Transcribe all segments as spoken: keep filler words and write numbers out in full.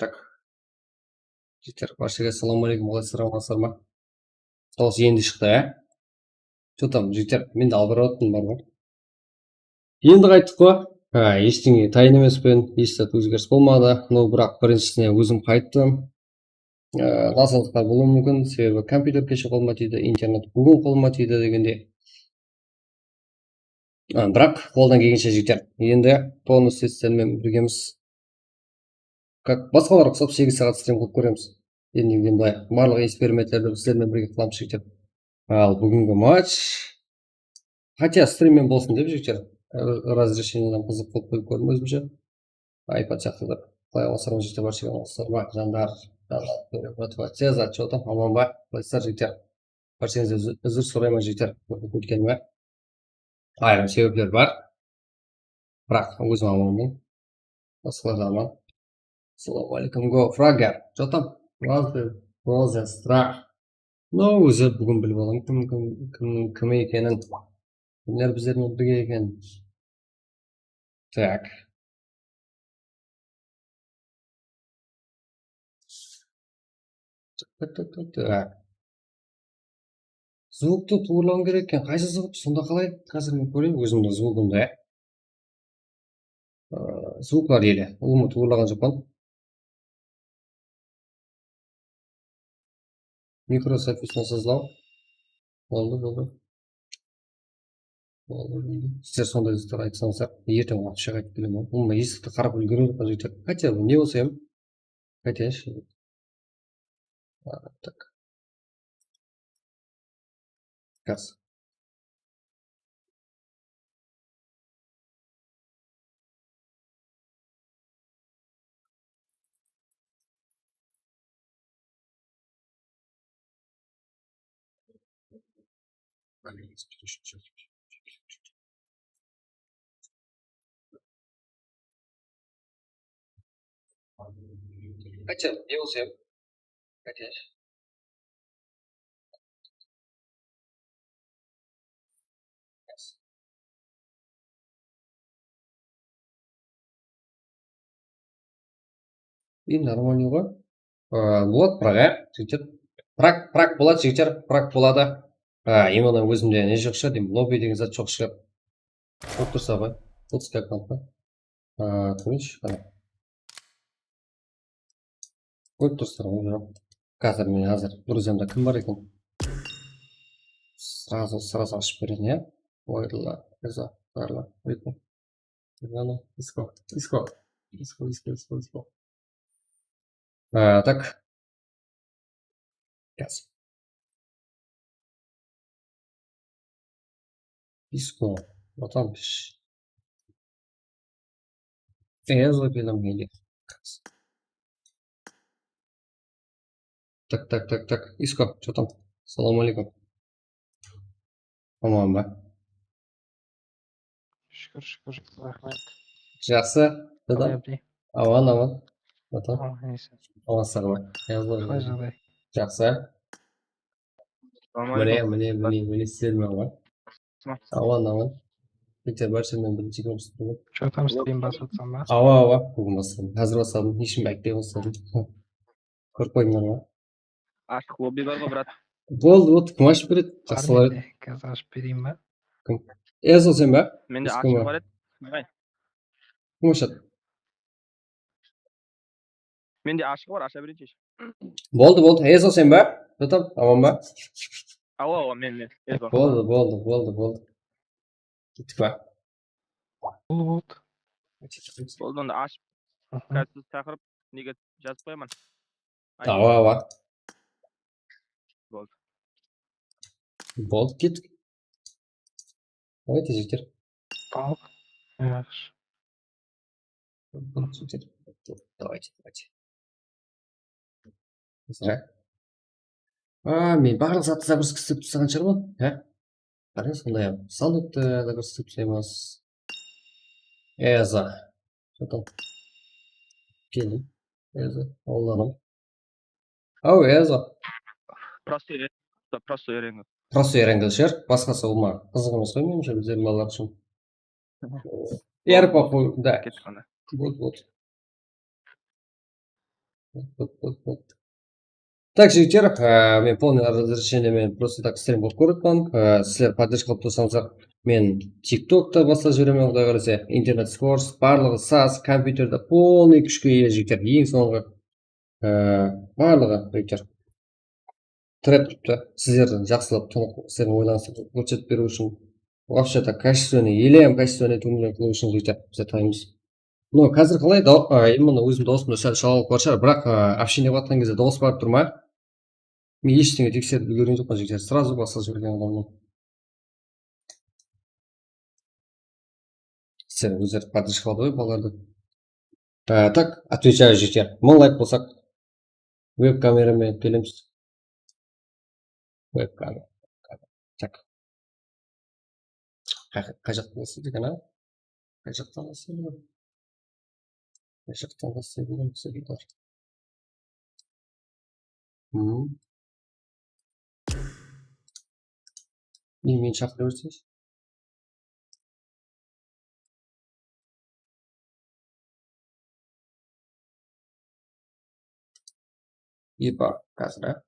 Tak. Jigitler, bárshege assalawma aleykum, qalaysızlar, amansızlar ma? Dawıs endi shıqtı, á? Что там, jigitler, men de alıp barıp atırman, bar ǵoy. Endi qayttıq ǵoy. Ha, eshteńe tayın emespen, hesh zat ózgeris bolmadı. No, biraq birinshisine ózim qayttım. Ee, nasazlıqlar bolıwı múmkin, sebebi kompyuter keshe qolıma tiydi, internet búgin qolıma tiydi degende. A, biraq qoldan kelgenshe jigitler. Endi полностью sizler menen birgemiz. Как, basqalarǵa uqsap segiz saat strim qılıp kóremiz. Endi, endi bılay barlıq eksperimentlerdi sizler menen birge qılamız jigitler. Al, búgingi match. Хотя strimmen bolsın dep jigitler. Razresheniyadan qızıq qılıp qoyıp kórdim ózimshe. Aypad jaqtı dep. Qılay alıńızlar, jigitler, bárshege alıńızlar ma, jandar, jandar, motivaciya, zat, что там, aman ba? Qalaysızlar, jigitler? Bárshenińizden úzir, úzir sorayman, jigitler, ótkenime. Ayırım sebepler bar. Biraq ózim amanman. Basqalar da aman. Assalawma aleykum, go Frager. Что там? Разве Роза страх? No, ózi búgin bilip alaman kim, kim, kim, kim ekenin. Kimler bizler menen birge eken. Tak. Tak, tak, tak, tak. Zvuktı tuwrılawım kerek eken. Qaysı zvuk? Sonda qalay? Házir men kóreyin ózimniń zvugımdı, ya. Ee, zvuklar ele. Ulıwma tuwrılaǵan joqpan. Mikro safistan sızlaw. Boldı, boldı. Boldı, boldı. Sizler sonday zatlar aytsańızlar, erteń waqıtsha qaytıp kelemen. Ulıwma esikti qarap úlgeriw qájet. Хотя бы, ne bolsa em. Qaytayınshı. A, tak. Gaz. Хотя, не болса em. Хотя. Endi нормальный ǵoy. Aa, boladı, biraq, á, jigitler. Biraq, biraq boladı, jigitler, biraq boladı. Aa, именно ózimde ne joq shıǵar, deymen, lobby degen zat joq shıǵar. Kórip tursa ǵoy. Otız akkauntta. Aa, kóreyinshi, qáne. Kórip tursızlar ǵoy, biraq. Házir men, házir, друзьямда kim bar eken? Сразу, сразу ashıp bereyin, ya. Oyla, Reza, Karla, Riko. Rano, Isko, Isko. Isko, Isko, Isko, Isko. Aa, tak. Gaz. Isko, Vatanpish. Ezo bilan mende. Tak, tak, tak, tak. Isko, что там? Assalawma aleykum. Aman ba? Shúkir, shúkir, raxmet. Jaqsı, Qalay, dadam? Ábdi? Aman, aman. Dadam? Aman, esen. Aman, sağ ol. Yaz Qalay jaǵday? Jaqsı. Mine, mine, mine, mine, sizler menen ǵoy. Aman, aman. Bitta bárshemnen birinshi kúnimiz. Что там, strim basıp atırsań ba? Awa, awa, búgin basladım. Házir basladım. Heshkim aytpay basladım. Kórip qoydıńlar ma? Ashıq lobby bar ǵoy, brat. Boldı, boldı. Kim ashıp beredi? Bar mende. Házir ashıp bereyin ba? Kim? Ezo, sen ba? Mende ashıq bar edi. Kim ashadı? Mende ashıq bar, asha bereyinshi. Boldı, boldı. Ezo, sen ba? Bratан, aman ba? Awa, awa, men, men. Ezo. Boldı, boldı, boldı, boldı. Kettik pa? Boldı, boldı. Boldı, onda ashıp, kársiz shaqırıp, nege jazıp qoyaman. Awa, awa. Boldı. Boldı, kettik. Давайте, jigitler. Al. Yaqshı. Давайте, давайте. Zra. A, men barlıq zattı загрузка islep taslaǵan shıǵarman, há? Qara, sonday-aq, sandıqtı загрузка islep taslaymız. Ezo. Что там? Keldim. Ezo, olladım. Aw, Ezo. Prosto, prosto erengil. Prosto erengil shıǵar. Basqası ulıwma qızıq emes ǵoy, menimshe, bizlerdiń balalar ushın. Yarı похуй, да. Ketip qana. Вот, вот. Hop, hop, hop, hop. Tak, jigitler, e, men полный разрешение menen просто так stream qılıp kórip atırman. E, sizler поддержка qılıp tursańızlar, men TikTokta baslap jiberemen, Quday qálese. Internet скорость, barlıǵı saz, kompyuterde полный kúshke iye, jigitler. Eń sońǵı, e, barlıǵı, jigitler. Trek turıptı. Sizlerdiń jaqsılap, tınıq, sizlerdiń oylarıńızdı kórsetip beriw ushın. Вообще так качественный, елем качественный tuwindeler qılıw ushın, jigitler, bizler tayınbız. Ну, házir qalay, daw-, a, endi mına ózim dawısımdı sál shalawıp bar shıǵar, biraq, a, общение qılıp atırǵan gezde dawıs barıp tur ma? Men hesh nege tekserip úlgergen joqpan, jigitler. Сразу basqa jibergen boldım. Sen ózleri поддержка qıladı ǵoy balalardı. Á, так, отвечаю, jigitler. Mıń layk bolsaq, веб-kamera menen kelemiz. Веб-kamera. Так. Qay, qay jaqtan baslaydı eken, á? Qay jaqtan baslaydı? Qay jaqtan baslaydı eken, bizler? Hmm. Meni, meni shaqıra berseńiz. Epa, házir, á?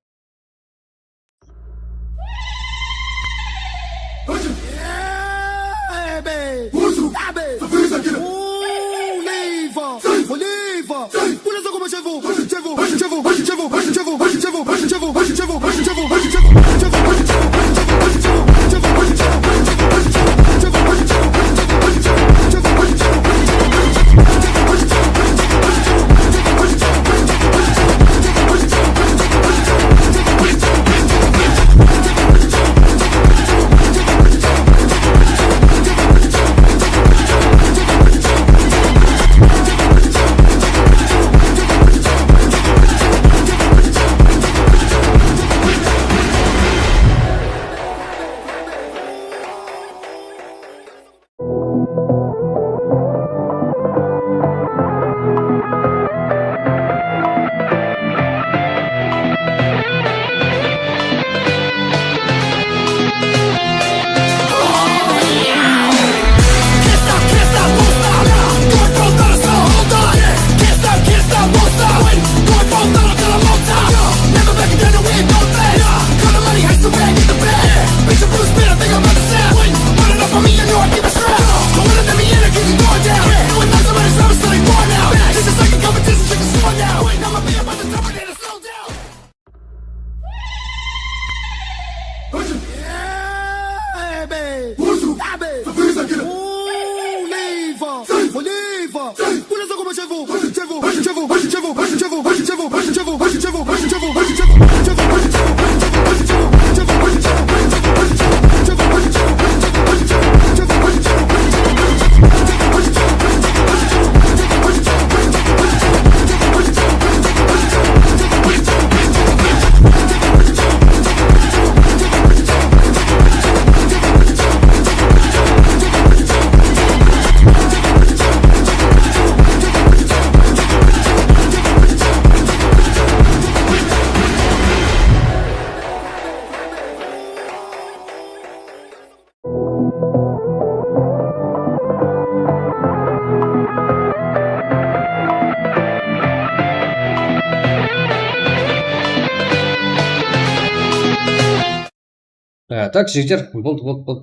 Á, tak, jigitler, boldı, boldı, boldı.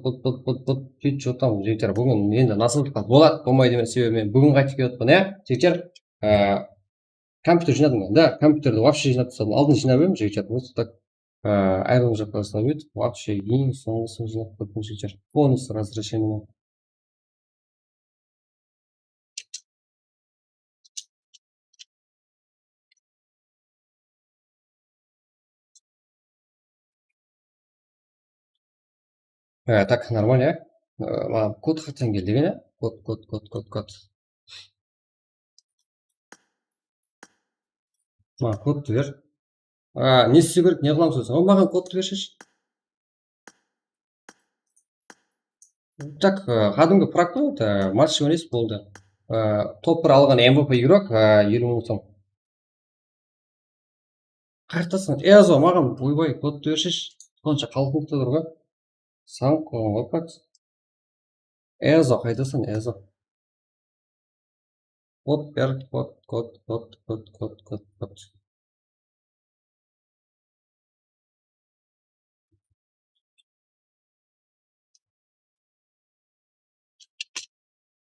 Sóytip júrip atırman, jigitler. Búgin endi nasıllıqqa boladı, bolmaydı emes, sebebi men búgin qaytıp kelip atırman, ya, jigitler. Á, kompyuter jıynadım, da, kompyuterdi вообще jıynap tasladım. Aldın jıynap edim, jigitler. Просто так, á, ayırılǵan jaqqa taslap edim. Вообще eń sońǵısın jıynap qoydım, jigitler. Полностью разрешение. Há, tak, нормально, ya. Á, maǵan kod qayerden keldi eken, ya? Kod, kod, kod, kod, kod. Maǵan kodtı ber. Á, ne istew kerek, ne qılamız ózi? Maǵan kodtı bershi. Tak, á, qádimgi prak qoy, á, match oynayız, boldı. Á, top bir alǵan M V P игрок, á, eliw mıń som. Qayerdesań? Ezo, maǵan, oybay, kodtı bershi. Sonsha qalqılıqta tur ǵoy. Saǵınıp qalǵan ǵoy, prak. Ezo, qaydasań, Ezo? Kod ber, kod, kod, kod.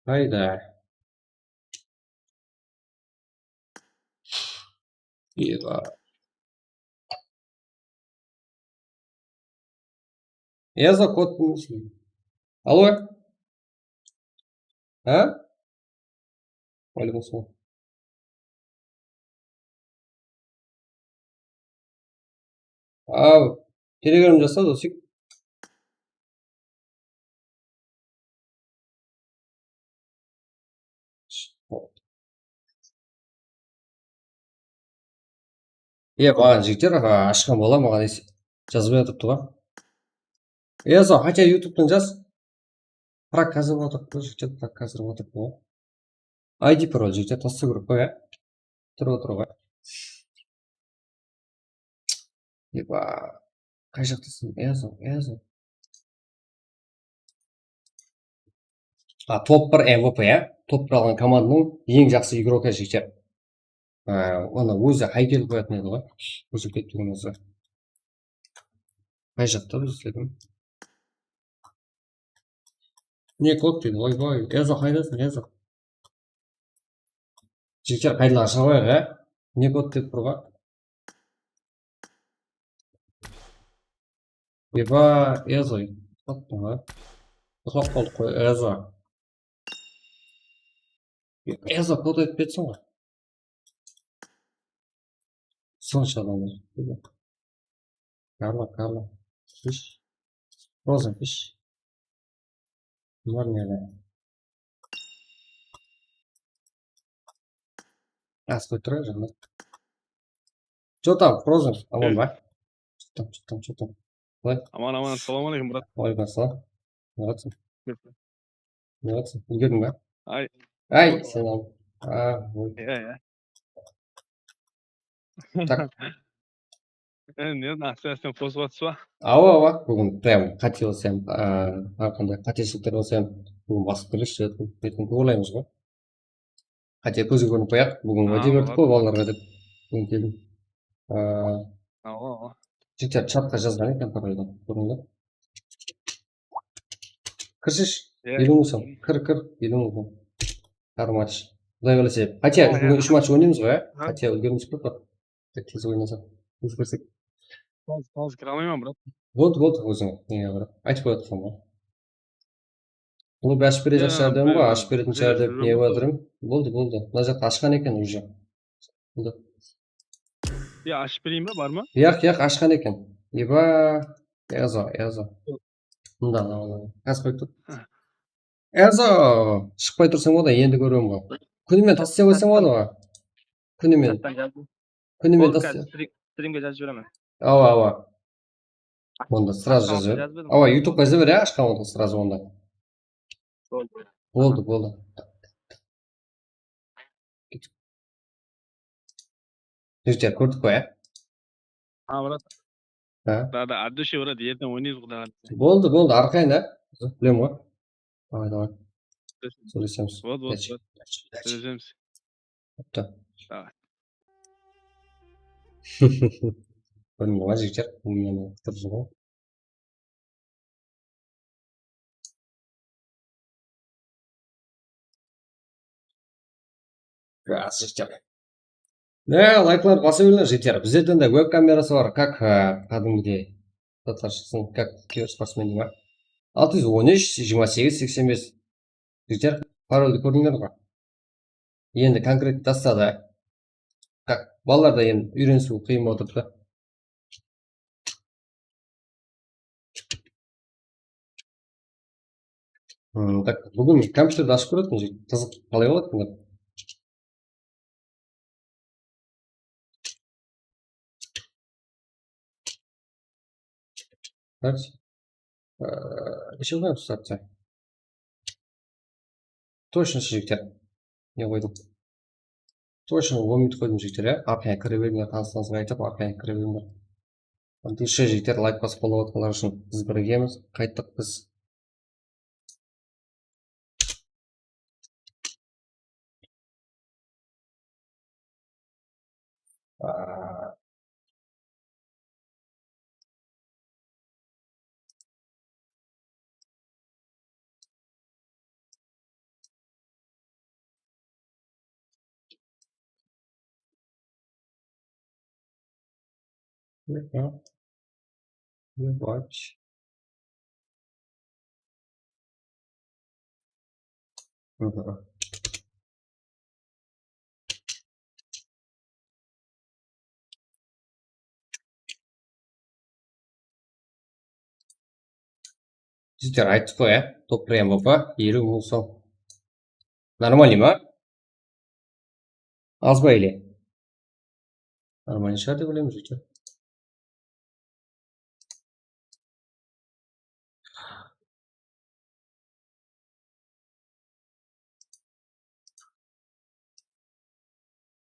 Qayda? Eba. Ezo, kod bulmasın. Alo? Ha? Aleykum salam. Aw, Telegram jazsa, dosik. Iye, maǵan jigitler, a, ashqan bala maǵan es-, jazbay atırıptı ǵoy. Ezo, хотя YouTube'tan jaz. Prokazır otırıptı, jigitler, prokazır otırıptı ǵoy. I D parol, jigitler, tastı ko'rip qo'ya. Turıp otır ǵoy. Eba, qay jaqtasın? Ezo, Ezo. A, top bir M V P, ya? Top bir alǵan komandanıń eń jaqsı igroki, jigitler. A, onı ózi hay kelip qoyatın edi ǵoy. Ózi ketpegen bolsa. Qay jaqta biz izledim? Ne kod deydi? Oy, oy, Ezo, qaydasıń, Ezo? Jigitler, qaydalar, shıǵıp qoyayıq, ya? Ne kod dep tur ǵoy? Eba, Ezo, uqsaptıń ǵoy. Uqsap qaldıq ǵoy, Ezo. Ezo, kod aytıp ketseń ǵoy. Sonsha adam. Karla, Karla. Fish. Frozen fish. Bunlar nede? As qoyıp tur, janlar. Что там, Frozen? Aman ba? Что там, что там, что там? Qalay? Aman, aman, assalawma aleykum, brat. Aleykum assalam. Ne qılasań? Ne qılasań? Úlgerdiń ba? Ay. Ay, sen al. A, oy. Iya, iya. Tak. E, ne, áste-áste qosıp atırsız ba? Awa, awa. Búgin прям qáte bolsa hám, a, hár qanday qátesizlikler bolsa hám, búgin basıp kireyikshi, erteń, erteń kóp oylaymız ǵoy. Qáte kózge kórinip qoyayıq. Búgin wáde berdik ǵoy balalarǵa dep. Búgin keldim. A, awa, awa. Jigitler chatqa jazǵan eken, paraydan. Kórdiń be? Kirsheyshi, eliw mıń som. Kir, kir, eliw mıń som. Hár match. Quday qálese. Хотя, búgin úsh match oynaymız ǵoy, ya? Хотя, úlgermesek pe, bir. Tez oynasaq. Ózgersek. Házir, házir kire almayman, brat. Boldı, boldı, óziń. Nege, brat? Aytıp qoyıp atırsań ǵoy. Klub ashıp berejaq shıǵar dedim ǵoy, ashıp beretin shıǵar dep ne qılıp atırım. Boldı, boldı. Mına jaqta ashqan eken уже. Boldı. Ya, ashıp bereyin be, bar ma? Yaq, yaq, ashqan eken. Eba, Ezo, Ezo. Mında, mında, mında. Házir qoyıp tur. Ezo, shıqpay tursań boldı, endi kórem ǵoy. Kúnimen taslay qoysań boldı ǵoy. Kúnimen. Chattan jazdım. Kúnimen taslay. Boldı, házir strim-, strimge jazıp jiberemen. Awa, awa. Onda сразу jaza ber. Awa, YouTubeqa jaza ber, ya, ashqan boldı, сразу onda. Boldı. Boldı, boldı. Jigitler, kórdik pa, ya? Ha, brat. Ha? Da, da, от души, brat, erteń oynaymız, Quday qálese. Boldı, boldı, arqayın, ha? Bilem ǵoy. Davay, davay. Sóylesemiz. Boldı, boldı, brat. Sóylesemiz. Boptı. Davay. Bilmeymen, jigitler. Bilmeymen, turıp júr ǵoy. Jigitler. Ne, layklardı basa berińler, jigitler. Bizlerden de web kamerası bar, как, e, qádimgidey zatlar shıqsın, как kibersportsmen deydi ma. Altı júz on úsh, jigirma segiz, seksen bes. Jigitler, paroldi kórdińler ǵoy. Endi konkret tasladı. Как, balalarda endi úyrenisiw qıyın bolıp atırıptı. Hmm, так, búgin kompyuterdi ashıp kóretin, qızıq, qalay boladı endi? Так. Ee, neshe qoyamız, startta? Точно, jigitler. Ne qoydım? Точно, on minut qoydım, jigitler, ya. Arqayın kire berińler, tanıslarıńızǵa aytıp, arqayın kire berińler. От души, jigitler, layk basıp qollap atqanlar ushın biz birgemiz. Qayttıq biz. Aa, Jigitler, ayttıq ǵoy, ya? Top bir M V P, eliw mıń som. Нормальный ma? Az ba ele? Нормальный shıǵar dep oylayman, jigitler.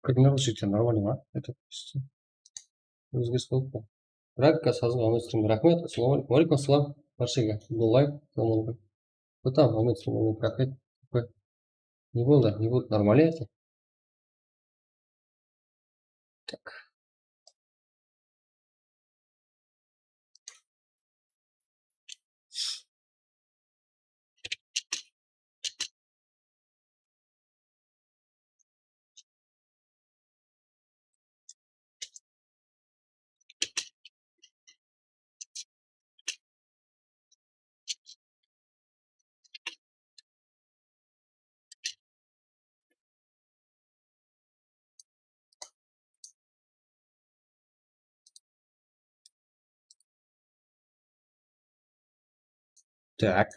Кірдіңдер ǵoy, jigitler, нормальный ma? Ózgeris bolıp pa? Rakka sazıǵa, Amet Sırım, raxmet. Assalawma áleykum. Wa áleykum assalam. Bárshege. Bul layf, assalawma áleykum. Bul tam, Amet Sırım, raxmet. Ne boldı? Ne boldı? Нормальный edi. Так. Так.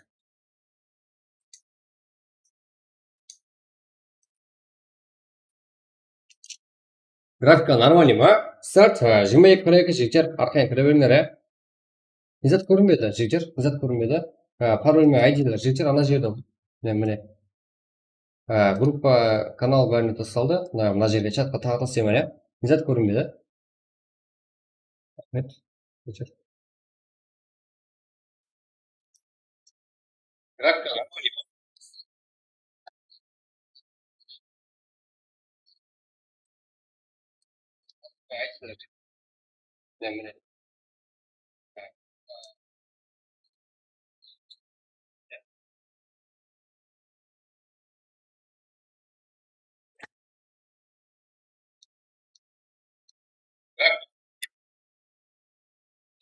Grafika нормальный ma? Start, ha, jigirma eki qırq eki, jigitler, arqayın kire berińler, ya. Ne zat kórinbedi, jigitler? Ne zat kórinbedi? Ha, parol menen I Dler, jigitler, ana jerde. Mine, mine. Ha, gruppa, kanal bárine tastaldı. Mına, mına jerge chatqa taǵı taslayman, ya. Ne zat kórinbedi? Raxmet. Jigitler. Grafika.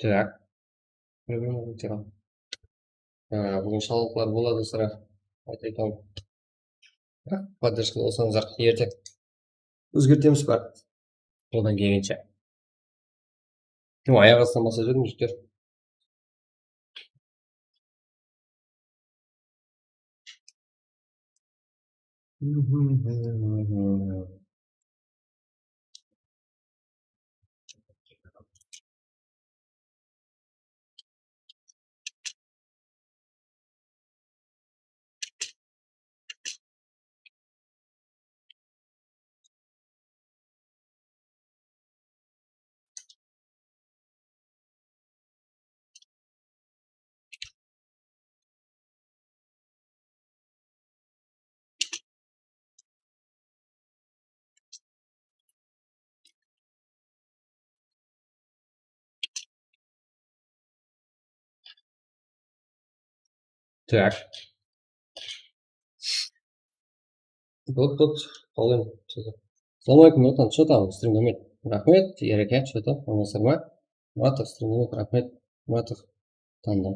Так. Búgin shalıqlar boladı, sirá. Ayta aytaman. Biraq podderjka bolsańız, erte ózgertemiz, báribir. Qoldan kelgenshe. Kim ayaq astınan baslap jiberdim, jigitler? Так. Тут, тут, qalay? Assalawma áleykum, Muratxan, что там, stream, Muhammed? Raxmet, Ereke, что там, aman-asır ma? Muratov, stream, raxmet, Muratov, tanıdım.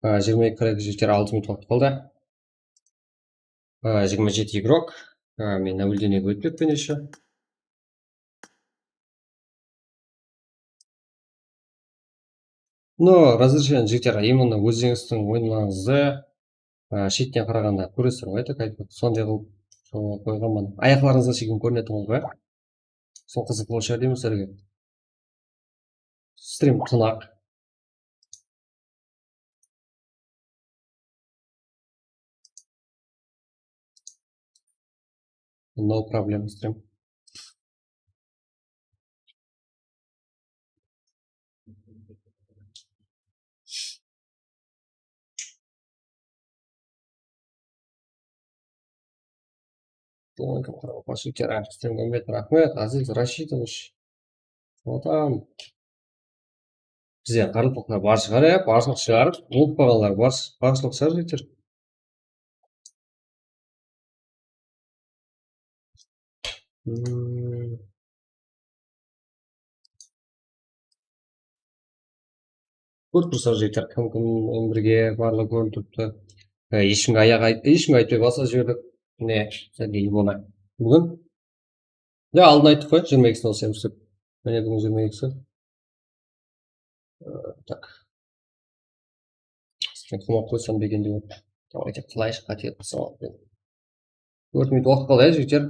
A, jigirma eki qırq eki, jigitler, altı minut waqıt qaldı. A, jigirma jeti igrok. A, men nablюдениеge ótpeppen ещё. No, разрешение, jigitler, именно ózińizdiń oyınlarıńızdı, a, shetten qaraǵanda kóresiz ǵoy, ayta qaytip. Sonday qılıp, a, qoyǵanman. Ayaqlarıńızǵa shekem kórinetuǵın ǵoy. Sol qızıq bolıwshı edi sizlerge. Strim tınaq. No problem, strim. Qaraqalpaqsha, Raxmet, Aziz Rashitovich. Otam. Bizden qaraqalpaqlar bar shıǵar, ya, barlıq shıǵar, ulıp qalǵanlar bar, barlıq shıǵar, jigitler. Hmm. Kórip tursız, jigitler, kim kim menen birge barlıǵı kórinip turıptı. E, eshkimge ayaq ayt-, eshkimge aytpay basqa jiberdik. Mine, bizlerge Ilona. Búgin Ya, aldın ayttıq ǵoy, jigirma ekisinde osayamız dep. Mine, búgin jigirma ekisi. Ee, tak. Sen qumap qoysam degen de. Давайте, qılayshı, qáte qılsam. Tórt minut waqıt qaldı, ya, jigitler.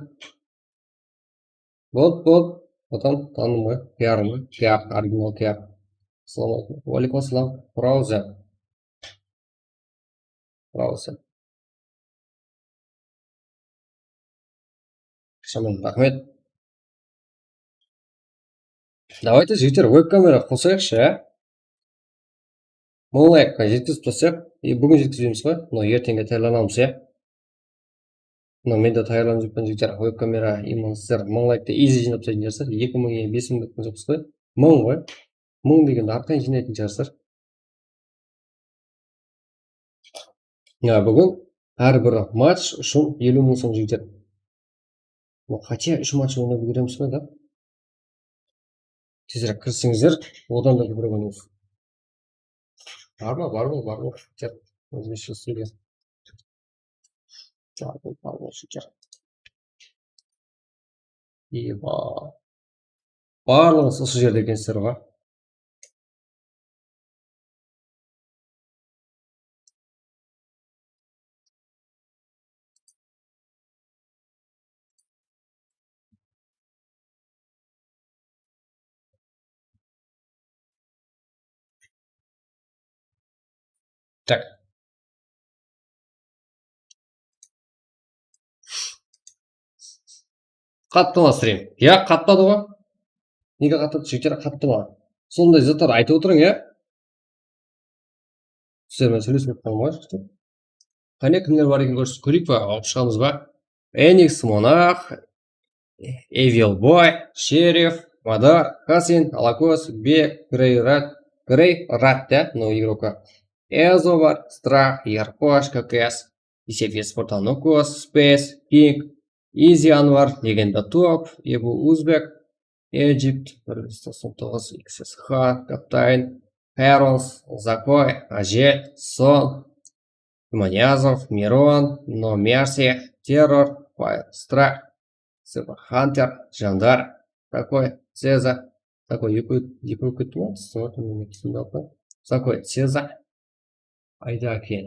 Boldı, boldı. Otam, tanıdım ǵoy. Kiyarım ǵoy. Kiyar, original kiyar. Assalawma aleykum. Wa aleykum assalam. Bravo sen. Bravo sen. Shaman, raxmet. Давайте, jigitler, veb-kamera qosayıqshı, ya? Mıń laykqa jetkizip taslap, e, búgin jetkizbeymiz ǵoy, mına erteńge tayarlanamız, ya? Mına men de tayarlanıp júrmen, jigitler, veb-kamera, и mına sizler mıń laykta easy jıynap taslaytuǵın shıǵarsızlar, eki mıń, bes mıń dep qoyıpsız ǵoy. Mıń ǵoy. Mıń degende arqayın jıynaytuǵın shıǵarsızlar. Ya, búgin hár bir match ushın eliw mıń som jigitler. Ну, хотя úsh match oynap úlgeremiz ǵoy da. Tezirek kirisińizler, odan da kóbirek oynayıq. Bar ma, bar ma, bar ma? Ózbekше sóyles. Bar ma, bar ma, jigitler? Eba. Barlıǵıńız usı jerde ekensizler ǵoy. Tak. Qattıma strim. Ya, qattımadı ǵoy. Nege qattımadı? Jigitler, qattıma. Sonday zatlar aytıp otırıń, ya. Sizler menen sóylesip atqanım ǵoy, jigitler. Qáne, kimler bar eken, kórsetip kóreyik pa? Alıp shıǵamız ba? Enix, Monarx, Evil Boy, Sherif, Madar, Kasin, Alakos, Bek, Grey Rat, Grey Rat, da, no, igroka. Ezo bar, Strah, Yarkosh, K K S, Isefis, Spartanukos, Space, King, Izi Anvar, Legenda Top, Ebu Uzbek, Egypt, bir júz toqsan toǵız, X S H, Kaptain, Herons, Zakoy, Ajet, Son, Imaniyazov, Miron, No Mercy, Terror, Fire Strike, Silver Hunter, Jandar, Zakoy, Seza, Zakoy, eki, eki kútti ma? Zakoy, Seza, Ayda eken.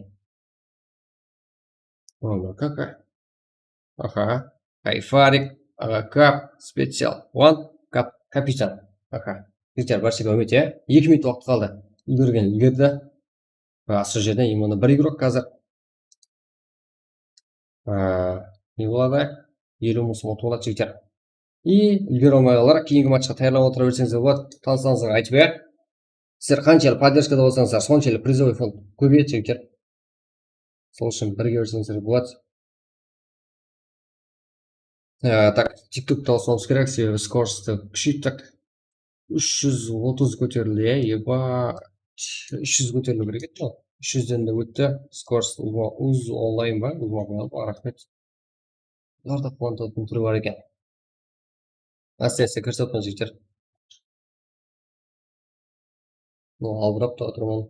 Onda kaka. Aha. Kayfarik. Aha, kap. Special. One. Kap. Kapitan. Aha. Jigitler, barshege úmit, ya. Eki minut waqıt qaldı. Úlgergen úlgerdi. Aa, sol jerden именно bir igrok házir. Aa, ne boladı? Eliw mıń som utıp aladı, jigitler. И úlgere almay qalar, keyingi matchqa tayarlanıp otıra berseńizler boladı. Tanıslarıńızǵa aytıp ber. Sizler qanshelli podderjkada bolsańızlar, sonshelli prizovoy fond kóbeyedi, jigitler. Sol ushın birge júrseńizler boladı. Ee, tak, TikTokta usılamız kerek, sebebi skorostı kúsheyttik. Úsh júz otız kóterildi, ya, eba, úsh júz kóteriliw kerek edi ǵoy. Úsh júzden de ótti. Skorost uz onlayn ba? Uz onlayn ba? Raxmet. Bularda quwanatatuǵın túri bar eken. Áste-áste kirisip atırman, jigitler. No, albırap ta atırman.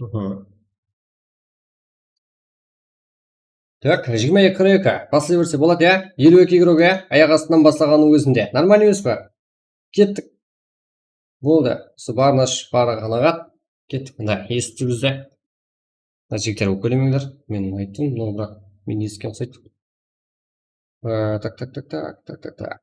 Aha. Tak, jigirma eki qırq eki. Baslay berse boladı, ya? Eliw eki igrok, ya? Ayaq astınan baslaǵannıń ózinde. Normalno emes pa? Kettik. Boldı. Usı barına shıǵıp, barına qanaǵat. Kettik. Mına, esitti bizdi. Mına jigitler, ókpelemeńler. Men ayttım, mınaw biraq men esitken uqsaydı. Á, tak, tak, tak, tak, tak, tak, tak.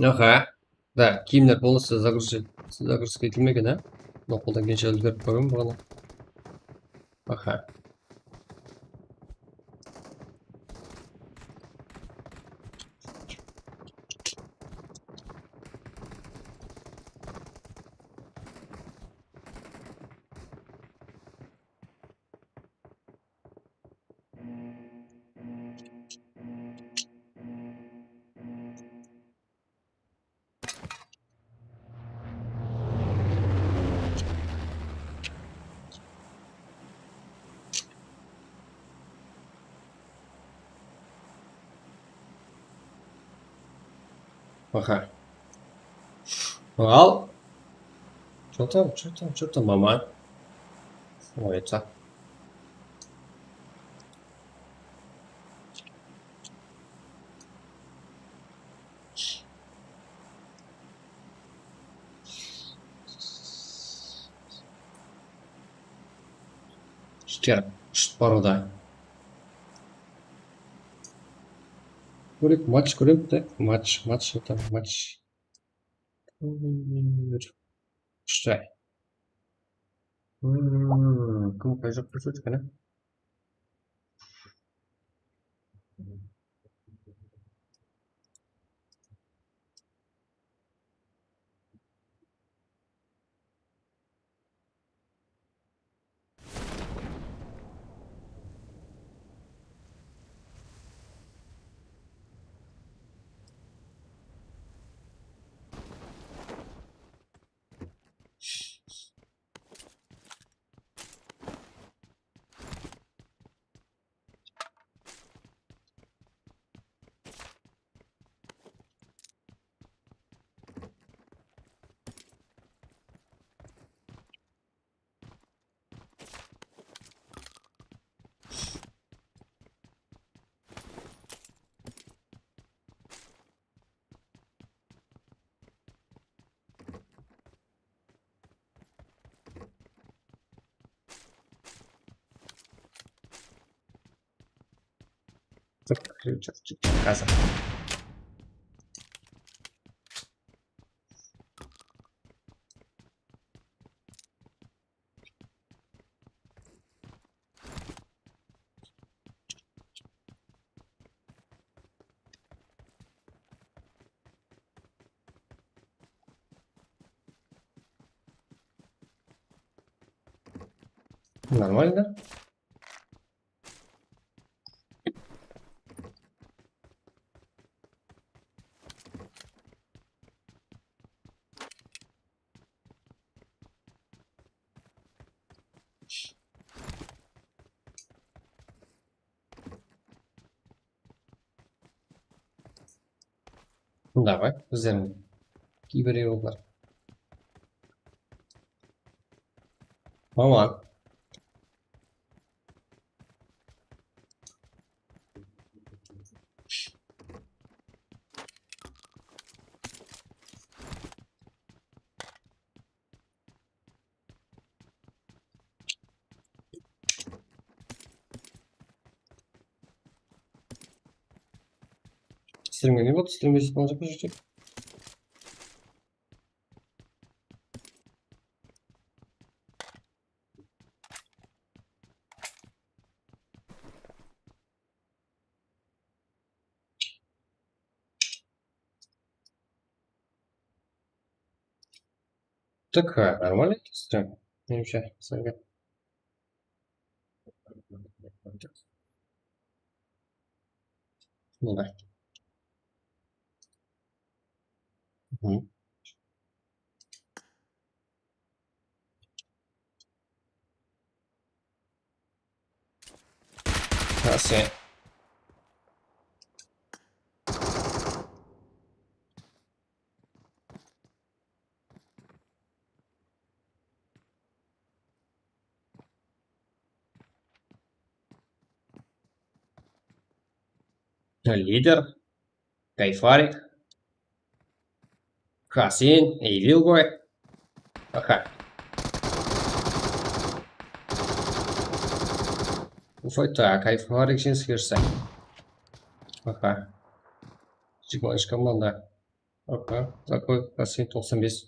Aha. Da, kiyimler polностью загрузка, загрузка etilmegen, á? Mına qoldan kelgenshe úlgerip kóremen buǵan. Aha. Aha. Al. Что там, что там, что там, мама? Ой, это. Что, что порода? Kórek, match kórek, так, match, match, это, match. Что? М, кім қай жақта жүрді екен, а? Закрыть, закрыть, закрыть. Нормально. Давай, bizlerdiń kiberiyorlar. Aman. Strimge ne boldı? Strimge zıtpan jaqqa júrsek. Так, а, нормально стрим? Менимше, сізге. Мына. Мгм. Ha, sen. Lider. Gayfarik. Hasin, Evil Boy. Aha. Ufay, tak, Gayfarik jeńisке erishti. Aha. Jigirmanshı komanda. Aha, Zakoy, Hasin, toqsan bes.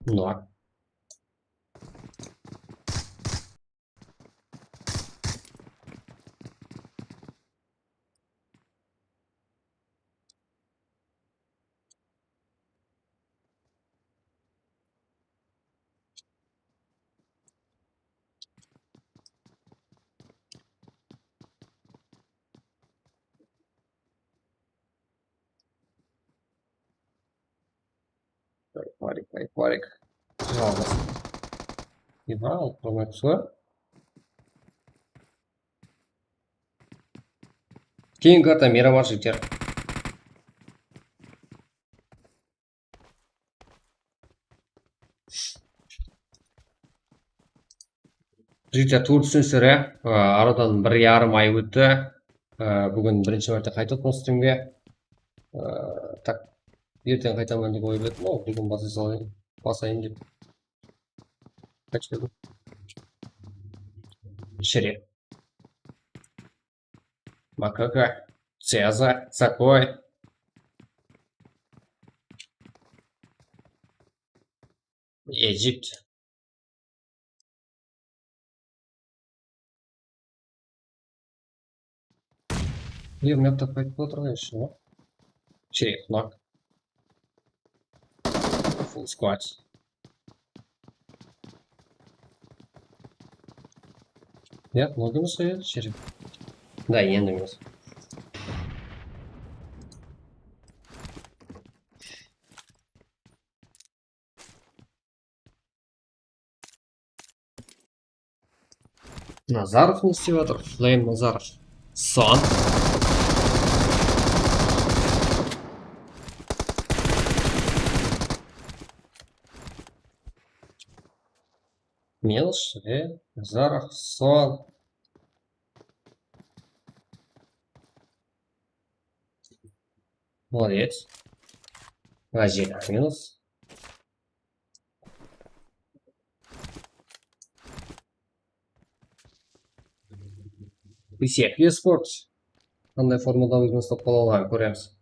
Mına. Gayfarik, Gayfarik. Жалғыз. Ибра, алып қалмай tusa. Keyin karta Miramar jigitler. Jigitler, tuwrı túsinsizler, ya. Aa, aradan bir yarım ay ótti. Aa, búgin birinshi márte qaytıp otırman strimge. Aa, tak, erteń qaytaman dep oyladım, búgin basa salayın, basayın dep. Qaytıp keldim. Shire. Makaka, Ceza, Zakoy, Egipt. Ё, mıyaqta qaytıp otır ǵoy, ещё. Shirek qulaq. Full squad. Ya, mınaw emes ǵoy, ya, Shirek. Da, endi emes. Nazarov ne islep atır? Flame Nazarov. Son. Milsh ve Nazarov, Son. Молодец. Vaziyet minus. Bisek esport. Qanday formada ózin uslap qala alǵanın kóremiz.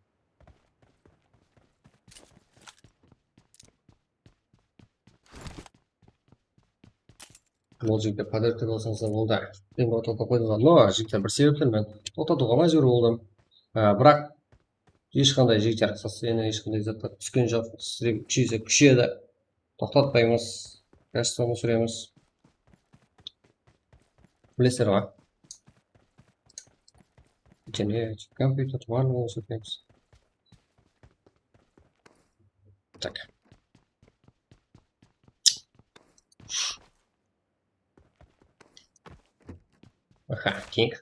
Bul jigitler podarka bolsańızlar boldı. Endi toqtatıp qoydılar. No, jigitler, bir sebepten men toqtatıwǵa májbúr boldım. Á, biraq hesh qanday, jigitler, sostoyenie hesh qanday zatlar túsken joq. Sizlerge kúsheyse kúshedi. Toqtatpaymız. Kachestwonı túsiremiz. Bilesizler ǵoy. Internet, kompyuter, barligin ósirtemiz. Tak. Aha, keyingi.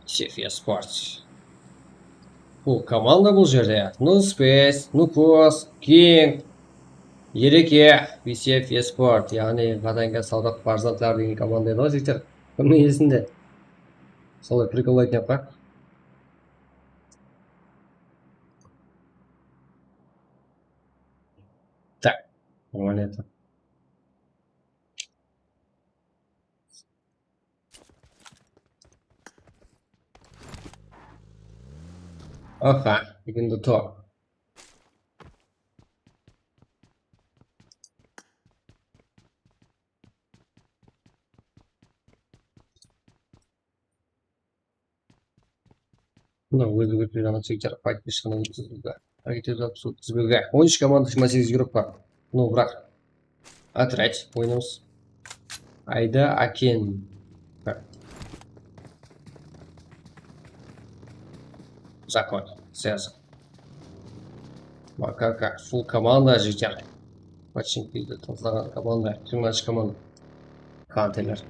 Sefiya Sports. Bul komanda bul jerde. Nuspace, Nukos, King, Ereke, Visef Esport, yaǵnıy Vatanga sawdaq farzandlar degen komanda edi ǵoy, jigitler. Kimniń esinde? Solay prikolaytın edi ǵoy. Так, нормально это. Aha, begin to talk. Mına, ózbek jigitler fayt eshqanday ótkizbewge. Háreket etip, ótkizbewge. On úsh komanda, jigirma segiz igrok bar. No, biraq. Otrad, oynamız. Ayda Akin. Zakon. Связан. Makaka, full komanda jeter. Починкиді tazalaǵan komanda, Klimash komanda. Kanteler.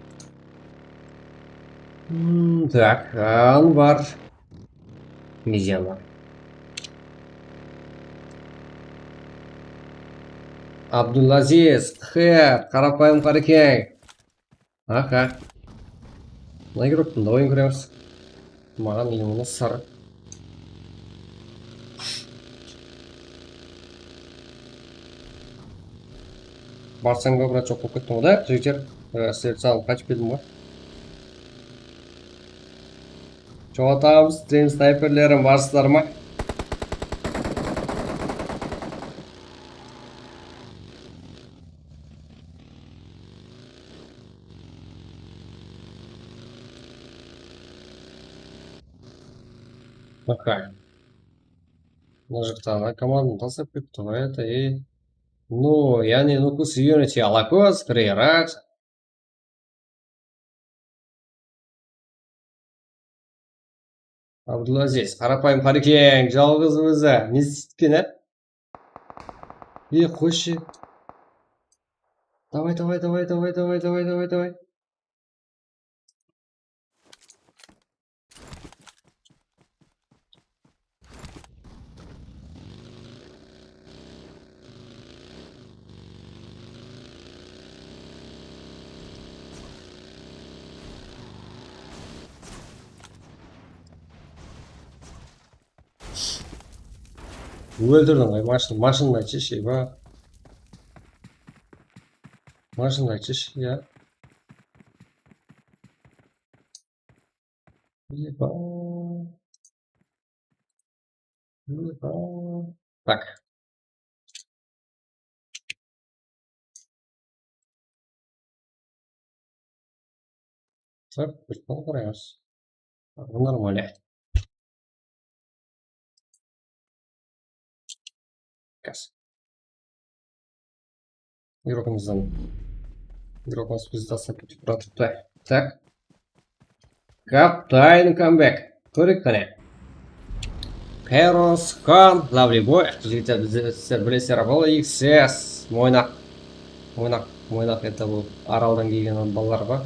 Hmm, tak, Anvar. Mizyanlar. Abdulaziz, Xer, Qarapayım Qarekeń. Aha. Mına игрокты давай kóremiz. Maǵan iliwına sarı. Barsań ba, brat, joq bolıp kettiń ǵoy da, jigitler. E, sizlerdi saǵınıp qaytıp keldim ǵoy. Joǵaltamız, stream snayperlerim, barsızlar ma? Okey. Mına jaqta ana komandanı taslap ketipti ǵoy, это, e. Ну, яғни, ну, кус Unity, Alakos, Free Ride. Abdulaziz, Qarapayım Qarekeń, jalǵız ózi. Ne isteydi eken, á? E, qoyshı. Давай, давай, давай, давай, давай, давай, давай, давай. Óldirdiń ǵoy, mashın, mashındı aytshı, eba. Mashındı aytshı, ya. Eba. Eba. Tak. Так, bir tane qaraymız. Bu нормально. Gaz. Игрокımızdan, игрокımız bizdi taslap ketip baratıptı. Tak. Kaptayn comeback. Kóreyik qáne. Heroes Hunt, Lovely Boy. Jigitler, bizler, sizler bilesizler, bul X S. Moynaq. Moynaq, Moynaq, это, bul Araldan kelgen balalar ǵoy.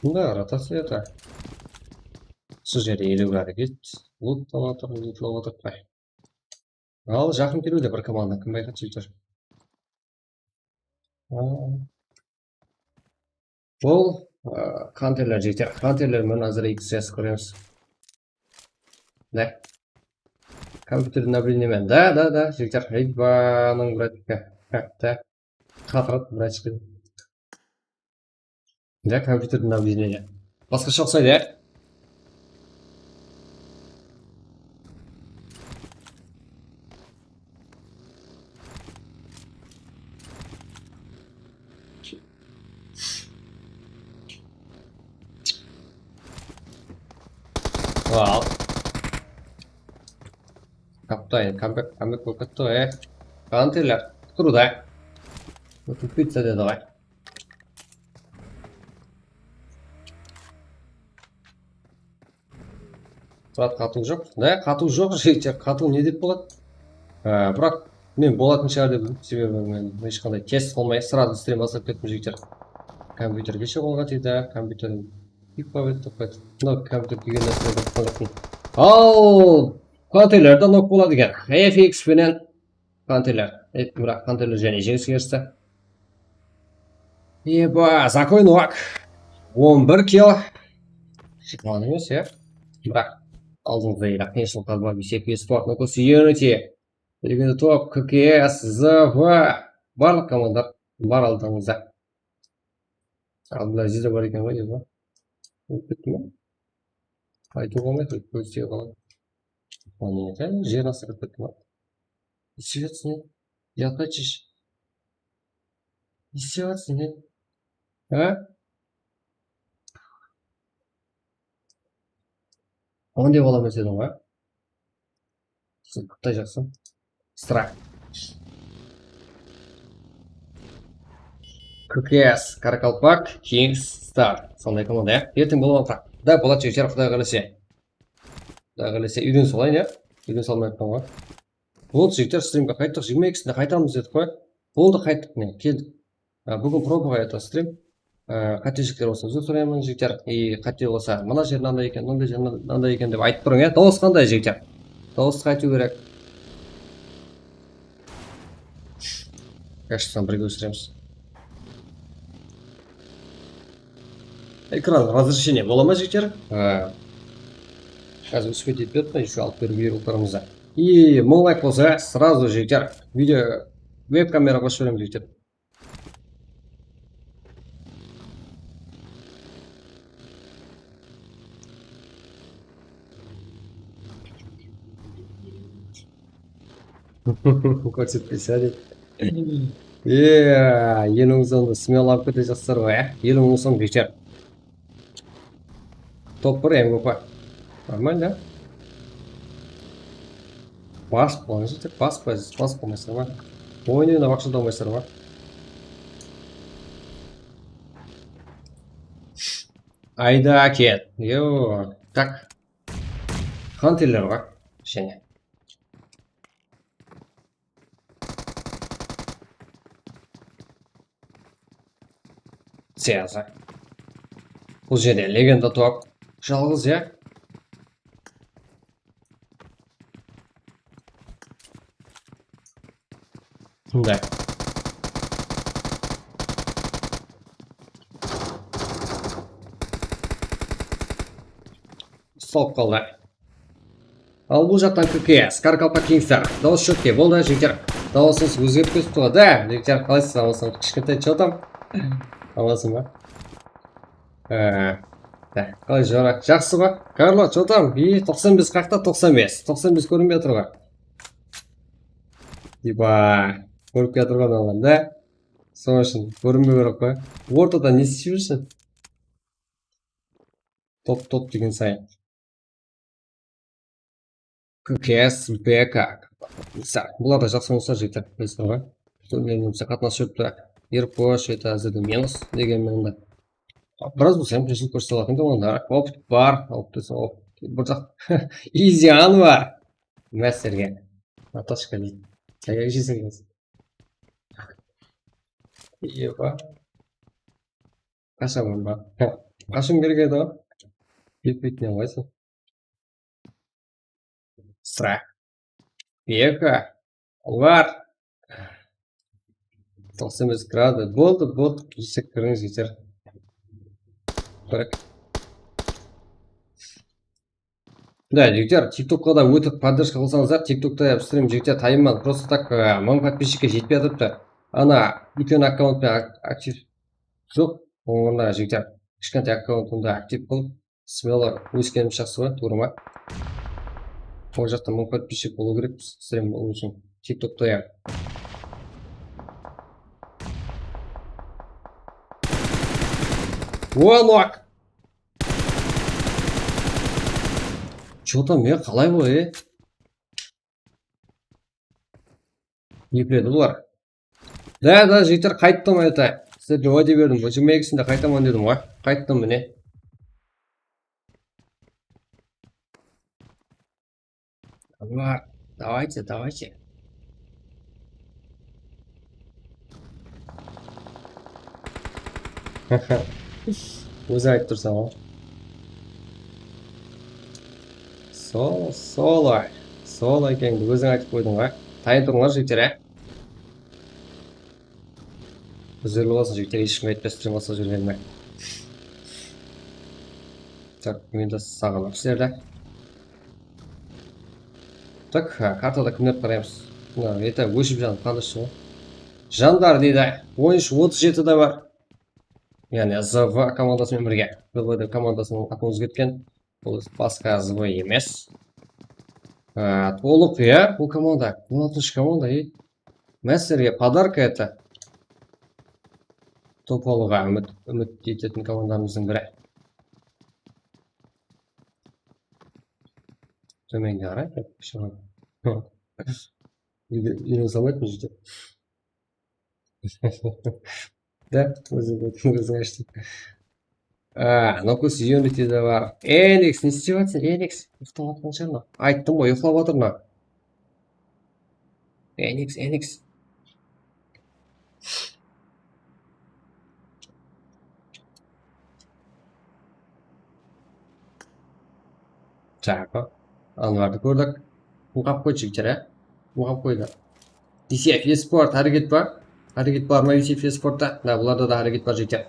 Bunda rotasiya, это. Usı jerde elewge háreket. Lut alıp atır, lutlap atır. Al, jaqın keliwde bir komanda, kim bayqadı, jigitler? Aa. Bul, aa, kanterler, jigitler. Kanterler menen házir X S kóremiz. Ne? Kompyuter обновление menen. Da, da, da, jigitler. Ey, banıń, brat. Ha, ha, da. Qatıradı, brat. Ya, kompyuterdiń обновление. Basqasha uqsaydı, ya. Al. Kaptay, comeback, comeback bolıp ketti ǵoy, e. Kanterler, turıwda. Pizza dedi ǵoy. Brat, qatıw joq. Ne, qatıw joq, jigitler, qatıw ne dep boladı? Á, biraq men bolatın shıǵar dep bildim, sebebi men hesh qanday test qılmay, сразу stream baslap kettim, jigitler. Kompyuter keshe qolǵa tiydi, kompyuter kuyip qap etti, toqtaydı. Mınaw kompyuter kúygen nárselerdi uqpan joqpın. Al, kanterler de nok boladı eken. F X penen kanterler. E, biraq kanterler jáne jeńiske eristi. Eba, Zakoy Nok. On bir kill. Jaqın emes, ya. Biraq aldımızda ele qıyınshılıqlar bar, Bisek Esport, Nokos Unity. Legenda Top, K K S, Z V. Barlıq komandalar bar aldımızda. Abdulaziz de bar eken ǵoy, eba. Bolıp ketti me? Aytıwǵa bolmaydı, kórse qaladı. Mine, jer astı kirip ketti me? Issiwetsene. Yatpa chish. Issiwetsene. Ha? Onday bola bersedim ǵoy. Qıtay jaqsı. Strike. K K S, Karakalpak Kings Star. Sonday komanda, ya. Erteń bolıp atıraq. Da, boladı, jigitler, Quday qálese. Quday qálese, úyden salayın, ya. Úyden salmay atırman ǵoy. Boldı, jigitler, strimge qayttıq, jigirma ekisinde qaytamız dedik ǵoy. Boldı, qayttıq, mine, keldik. Á, búgin probaǵa это strim. Á, qátelikler bolsa, uzr sorayman, jigitler. I, qáte bolsa, mına jer mınanday eken, mınanday jer mınanday eken dep aytıp turıń, ya. Dawıs qanday, jigitler? Dawıstı qaytıw kerek. Kashtan birge ósiremiz. Ekran razрешение bola ma, jigitler? Á, házir úspe deyip beripti, еще alıp berip júrip otırmız da. I mıń layk bolsa, сразу, jigitler, video, veb-kamera qosıp jiberemiz, jigitler. Kórsetpey sálem. Eee, eliw mıń somdı smelo alıp ketejaqsızlar ǵoy, á? Eliw mıń som beter. Top bir M V P. Нормально. Bas bolǵan jerde bas qoyasız, bas bolmaysızlar ma? Oyın oynap aqsha da almaysızlar ma? Ayda ket. Yo, так. Xanterler ǵoy. Jáne. Siyasa. Bul jerde legenda top. Jalǵız, ya. Mınday. Usalıp qaldı. Al, bul jaqtan K K S, Karakalpak Kings Star. Dawıs chetke, boldı, jigitler. Dawısıńız ózgerip ketipti ǵoy, da, jigitler, qalaysız, amasın, kishkentay, что там? Amasın ba? Ee, da, qalay, jora, jaqsı ba? Karlo, что там? I, toqsan bes, qayaqta toqsan bes? Toqsan bes kórinbey atır ǵoy. Eba, kórip atır ǵoy mınalardı. Sonıń ushın kórinbey kerek ǵoy. Ortada ne islep júrsin? Top, top degen sayın. K K S, B K. Bular da jaqsı oynasa, jigitler, bilesizler ǵoy. Turnirdin bizge qatnasıp júripti. Erposh, это, házirde minus degen menen de. Biraz bolsa hám qıyınshılıq kórsetip alatuǵın komandalar. Opıt bar, opıt dese, opıt. Bir jaq, easy an bar. Masterge. Natashka deydi. Qayerge jeysiz? Eba. Qashaman ba? Qashıń kerek edi ǵoy. Ketpeytinen qoysın. Sıra. Eka. Bar. Toqsan bes grad. Boldı, boldı. Giysek kirińiz, jigitler. Kerek. Da, jigitler, TikTokqa da ótip podderjka qılsańızlar, TikTokta strim, jigitler, tayınman. Просто так, e, mıń podpischikke jetpey atırıptı. Ana, úlken akkaunt penen ak-, aktiv joq. Onda, jigitler, kishkentay akkauntımdı aktiv qılıp, smelo óskenimiz jaqsı ǵoy, tuwrı ma? Ol jaqta mıń podpisчик bolıw kerek, strim bolıw ushın. TikTokta ya. One lock! Что там, e, qalay bu, e? Ne biledi bular? Da, da, jigitler, qayttım, это. Sizlerge уәде berdim, jigirma ekisinde qaytaman dedim ǵoy. Qayttım, mine. Давайте, давайте. Ózi aytıp tursań ǵoy. Sol, solay. Sol ekeńdi óziń aytıp qoydıń ǵoy. Tayın turıńlar, jigitler, á. Úzirli bolsın, jigitler, hesh kim aytpes, stream basıp júrgenime. Tak, men de saǵınıp sizlerdi. Tak, ha, kartada kimlerdi qaraymız? Mına, это, óship janıp qaldı ushı. Jandar deydi, on úsh otız jeti de bar. Yaǵnıy, Z V komandası menen birge. Z V komandasınıń atın ózgertken. Bul basqa Z V emes. Ha, tolıq, ya, bul komanda. On altınshı komanda, ey. Masterge podarka это. Top alıwǵa úmit, úmit etetin komandamızdıń biri. Tómenge qaray, shıǵadı. Úyge, úyine salmaydı mına jerde. Da, ózi, ózi ashıp. A, Nokus Unity de bar. Enix, ne islep atırsań, Enix? Uyıqlap atırǵan shıǵar mına. Ayttım ǵoy, uyıqlap atır mına. Enix, Enix. Taǵı. Anvardı kórdik. Ulǵap qoydı jigitler, á? Ulǵap qoydı. Yusif Esport, háreket bar. Háreket bar ma Yusif Esportta? Mına, bularda da háreket bar, jigitler.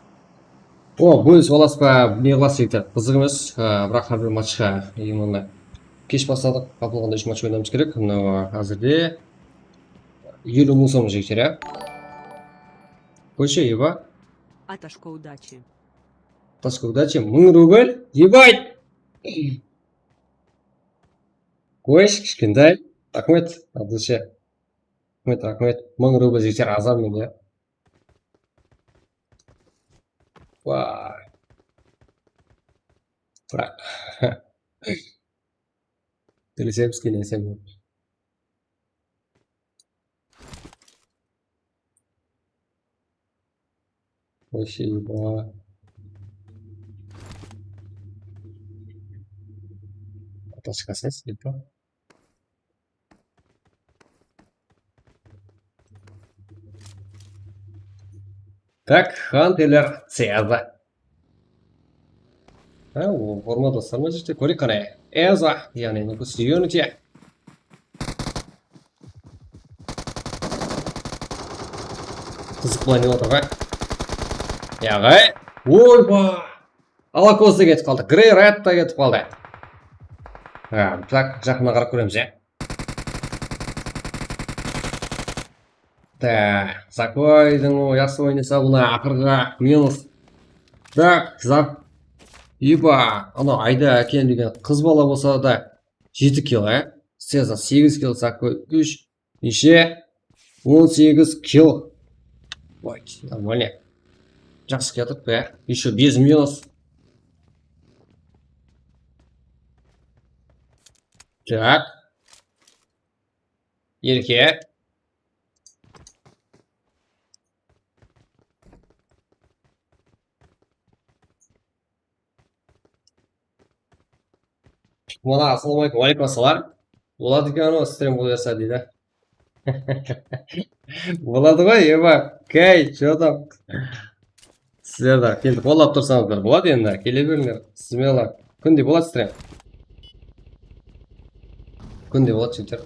O, bólisip alasız ba, ne qılasız, jigitler? Qızıq emes, á, biraq hár bir matchqa, именно, kesh basladıq. Qapılǵanda úsh match oynawımız kerek. Mına, házirde eliw mıń som, jigitler, á? Qoyshı, eba. Atashka udachi. Atashka udachi, mıń rubl, ебать! Qoysh, kishkentay. Raxmet, от души. Raxmet, raxmet. Mıń rubl, jigitler, azar mende. Vay. Biraq. Tilesemiz, kelesemiz. Спасибо. Atashkasız, eba. Так, Хантерлер Цеза. Há, o forma dostlar, mına jerde kóreyik qáne. Eza, yaǵnıy Nokus Unity. Qızıq, bılay ne otır ǵoy. Yaǵay. Oyba! Alakoz da ketip qaldı. Grey Red ta ketip qaldı. Ha, так, jaqınnan qarap kóremiz, ya. Da, Zakoydıń o jaqsı oyın esabına aqırǵı minus. Tak, Zak-, eba, ana Ayda áken degen qız bala bolsa da jeti kill, á? Seza segiz kill, Zakoy úsh, neshe? On segiz kill. Vay, нормально. Jaqsı kiyatırıptı, ya. Ещё без минус. Так. Erke. Mına, assalawma aleykum. Wa aleykum assalam. Boladı eken anaw, strim qoyasa deydi. Boladı ǵoy, eba. Key, что там? Sizler de kelip qollap tursańızlar boladı endi, kele berińler, смело. Kúnde boladı strem. Kúnde boladı, jigitler.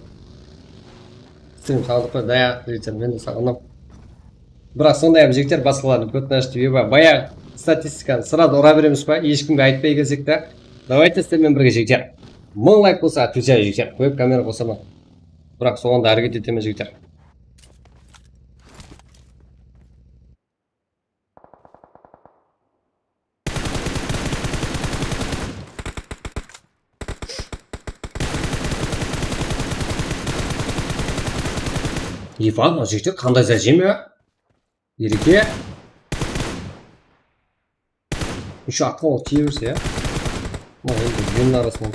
Strem saǵınıp qoy, daya, jigitler, men de saǵındım. Biraq sonday hám, jigitler, basqalardıń kótin ashıp, eba, bayaǵı statistikanı sırada ura beremiz ba, eshkimge aytpay kelsek te. Давайте sizler menen birge, jigitler. Mıń layk bolsa, отвечаю, jigitler, web kamera qosaman. Biraq soǵan da háreket etemen, jigitler. Eba, mına jigitler qanday zajim ya? Erke. Úsh atqan ol tiye berse ya. Mına endi júnniń arasınan.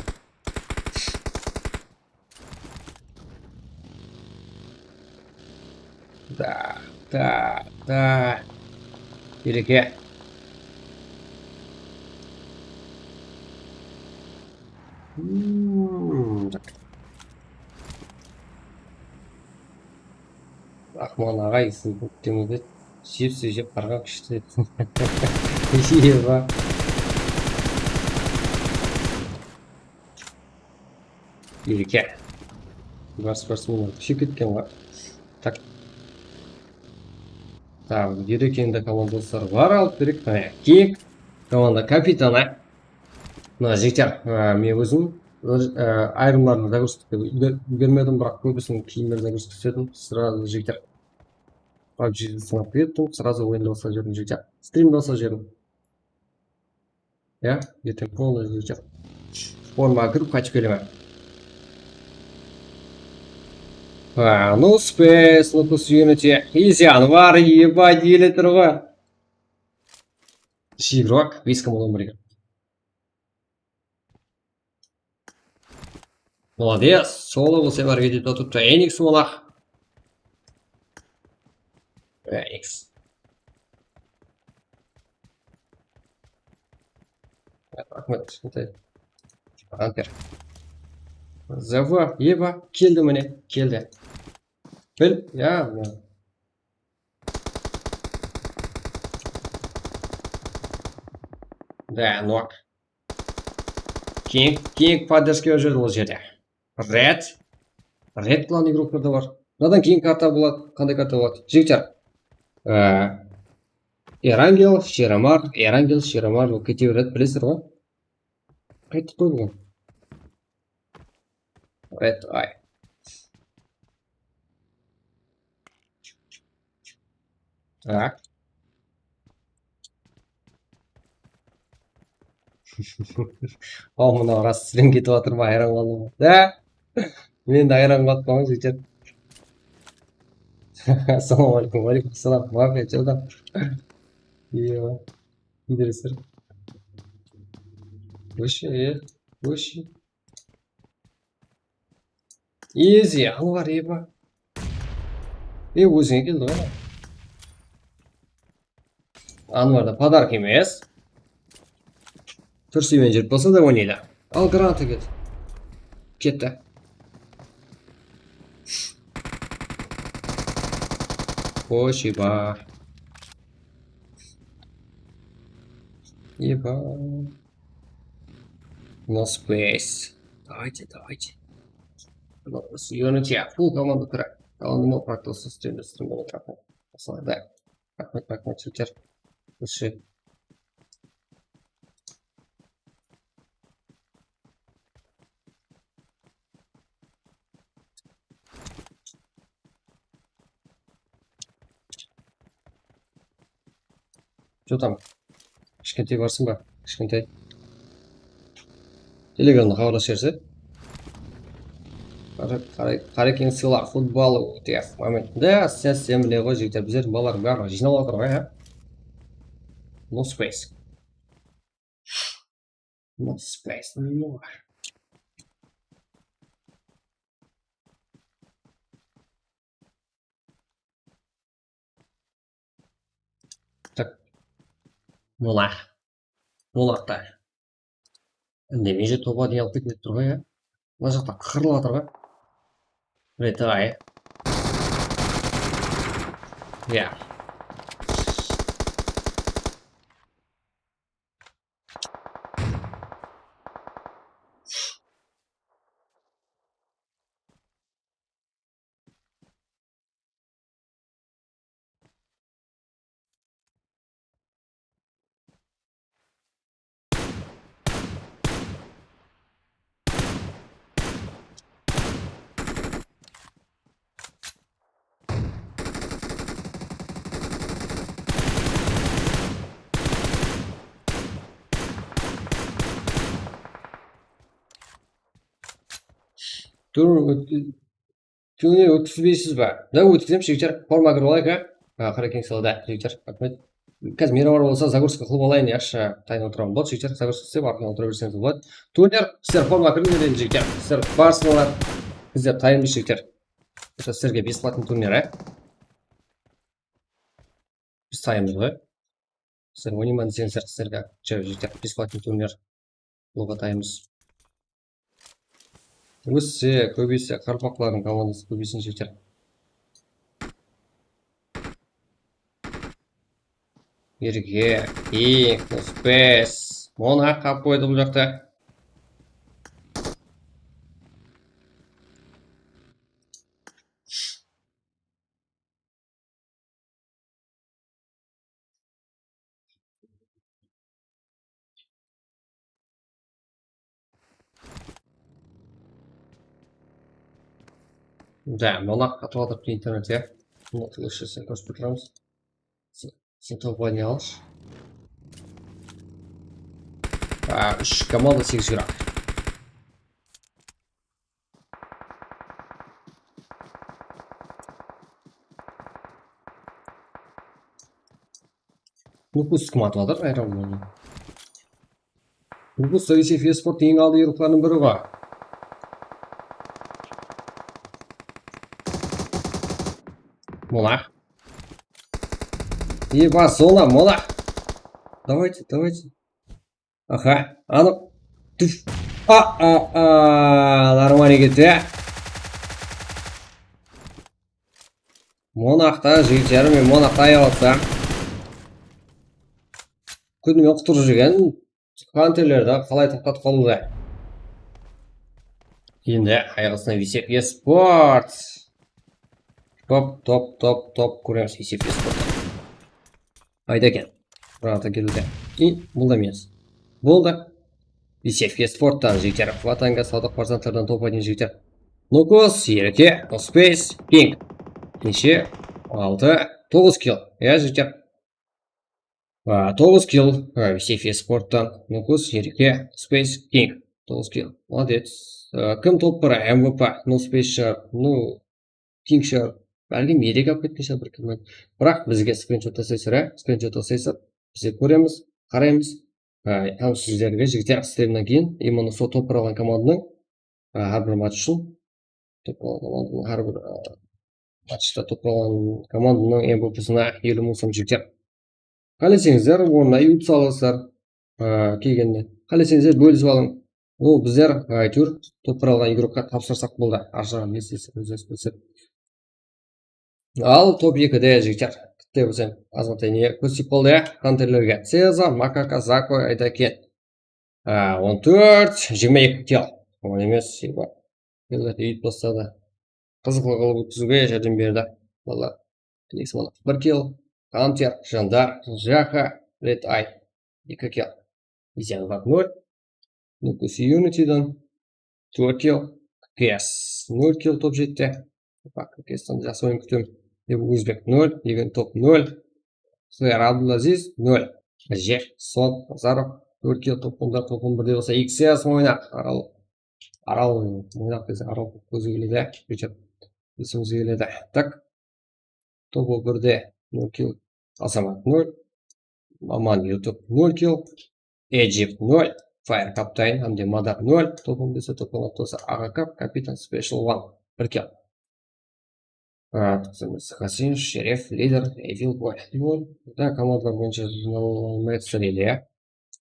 Da, da, da. Erke. Hmm. Aqman aǵay, siz kúttińiz be? Chips jep qarǵa kúshli. Eba. Erke. Два спортсмена túsip ketken ǵoy. Так. Так, Erkeniń de komandası bar, alıp bereyik. Mine, kiyik. Komanda kapitanı. Mına jigitler, á, men ózim, óz, á, ayırımlarına загрузка úlger-, úlgermedim, biraq kóbisin kiyimler загрузка istedim. Сразу jigitler. PUBG sınap kettim, сразу oyındı baslap jiberdim, jigitler. Strimdi baslap jiberdim. Ya, erteń полный jigitler. Formaǵa kirip qaytıp kelemen. А, ну, Space, ну, Unity. Easy Anvar, eba, deyile tur ǵoy. Shiygrok, bes kúm on bir. Молодец. Solo bolsa háreket etip atırıptı. Eniks bolaq. Eniks. Raxmet, kishkentay. Anker. Zava, eba, keldi mine, keldi. Bil, ya, mına. Da, nok. Keyin, keyin podderjka berip júredi ol jerde. Red. Red qılǵan игрокlar da bar. Mınadan keyin karta boladı. Qanday karta boladı? Jigitler. Ee, Erangel, Shiromar, Erangel, Shiromar, ol kete beredi, bilesizler ǵoy. Qayttıq ǵoy búgin. Red Eye. Tak. Aw, mınaw ras silin ketip atır ma, hayran qaldım. Da? Men de hayran qalıppan, jigitler. Assalamu aleykum. Wa aleykum assalam. Maqul, joldan. Iya. Ndiresiz? Вообще, iya. Вообще. Easy, Anvar, eba. E, ózińe keldi ǵoy. Anvarda podarka emes. Túrsiwen júrip bolsa da oynaydı. Al, granata ket. Ketti. Xosh, eba. Eba. No space. Давайте, давайте. Unity, full komanda kira. Komanda mı, protoss, stream, stream, stream. Raxmet, raxmet, jigitler. Вообще. Что там? Kishkentay barsıń ba? Kishkentay. Telegramda xabarlasıp berse. Qara-, qara-, Qarekeń sıyla futbol óte momentinde sen, sen mine ǵoy, jigitler, bizlerdiń balalar barlıǵı jıynalıp atır ǵoy, ya. No space. No space, no. Tak. Mola. Mola da. Indemey júr, topa deyaldı ketip tur ǵoy, ya. Mına jaqta qırılıp atır ǵoy. Retay. Ya. Tur, Túnine ótkizbeysiz ba? Da, ótkizemiz, jigitler. Forma kirip alayıq, a? A, Qarekeń sıyla da, jigitler. Raxmet. Házir miyrabar bolsa, zagruska qılıp alayın, yaqshı tayın otırǵan boladı, jigitler. Zagruska islep, arqadan otıra berseńiz boladı. Turnir, sizler forma kiriń, jigitler. Sizler barsıńlar. Bizler tayınbız, jigitler. Sizlerge бесплатный turnir, a? Biz tayınbız ǵoy. Sizler oynayman deseńizler, sizlerge, jigitler, бесплатный turnir. Qılıp ataymız. Ósse, kóbeyse, qaraqalpaqlardıń komandası kóbeysin, jigitler. Erge, eń, Spes. Monaq qap qoydı bul jaqta. Да, monaq atıp atırıptı internet, ya. Bunı qılıshı sen kórsep turmız. Sen, sen tawıp ne alısh. A, úsh komanda segiz yırak. Nukus kim atıp atır, hayran boldım. Nukus Sovetskiy esport eń aldı yurıqlarınıń biri ǵoy. Monah. Eba, zona, Monah. Давайте, давайте. Aha, anıq. Tuf. A, a, a, нормально kete. Monahta, jigitler, men Monahta ayap atsam. Kúnime qutırıp júrgen Hunterlerdi qalay toqtatıp qalıwdı. Endi ayaq astına V C F Esports. Top, top, top, top kóremiz V C F Esports. Ayda eken. Burada keldi. I, bul da emes. Boldı. V C F Esporttan jigitler. Vatanga sawdaq farzandlardan top aytın jigitler. Nukos, Erke, Space, King. Neshe? Altı, toǵız kill. Ya, jigitler. A, toǵız kill, a, V C F Esporttan, Nukus, Erke, Space, King, toǵız kill. Молодец. A, kim top bir M V P? No Space shıǵar, no King shıǵar. Bálkim Erek alıp ketken shıǵar bir kim. Biraq bizge skrinshot taslaysızlar, a? Skrinshot taslaysızlar. Biz de kóremiz, qaraymız. A, hám sizlerge jigitler strimnen keyin, именно sol top bir alǵan komandanıń, a, hár bir match ushın Top alǵan komandanıń hár bir, a, matchta top alǵan komandanıń M V P-sına eliw mıń sum jigitler. Qáleseńizler, ornına yutsa alasızlar, a, kelgende. Qáleseńizler, bólisip alıń. Ol bizler, a, áytewir, top bir alǵan igrokqa tapsırsaq boldı. Arjaǵın ne islese, ózi bilsin. Al, top ekide, jigitler. Kitte bolsa, azǵantay ne kórsetip qaldı, ya, Hunterlerge. Seza, Makaka, Zako, Aydaken. A, on tórt, jigirma eki kill. Oń emes, eba. Killlerdi úyip tasladı. Qızıqlı qılıp ótkiziwge járdem berdi. Balalar. Tilek Smolov bir kill. Hunter, Jandar, Jaka, Red Eye eki kill. Izyanbak nol. Nukus Unitydan tórt kill. Kes nol kill top jetti. Bak, Kestan jaqsı oyın kútiwim dep, Ózbek nol, Egen top nol. Sıyar Abdulaziz nol. Jef, Son, Nazarov tórt kill, top onda, top on birde bolsa X S Moynaq, Aral, Aral, Moynaq dese Aral kózge keledi, Richard esimizge keledi. Tak. Top on birde nol kill, Azamat nol, Maman YouTube nol kill, Egypt nol, Fire Captain hám de Madar nol, top on beste, top on altı bolsa Aǵa Kap, Kapitan Special One bir kill. A, toqsan bes Hasin, Sheref, Lider, Evil Boy nol. Da, komandalar boyınsha jıynala almay atırsalar ele, ya.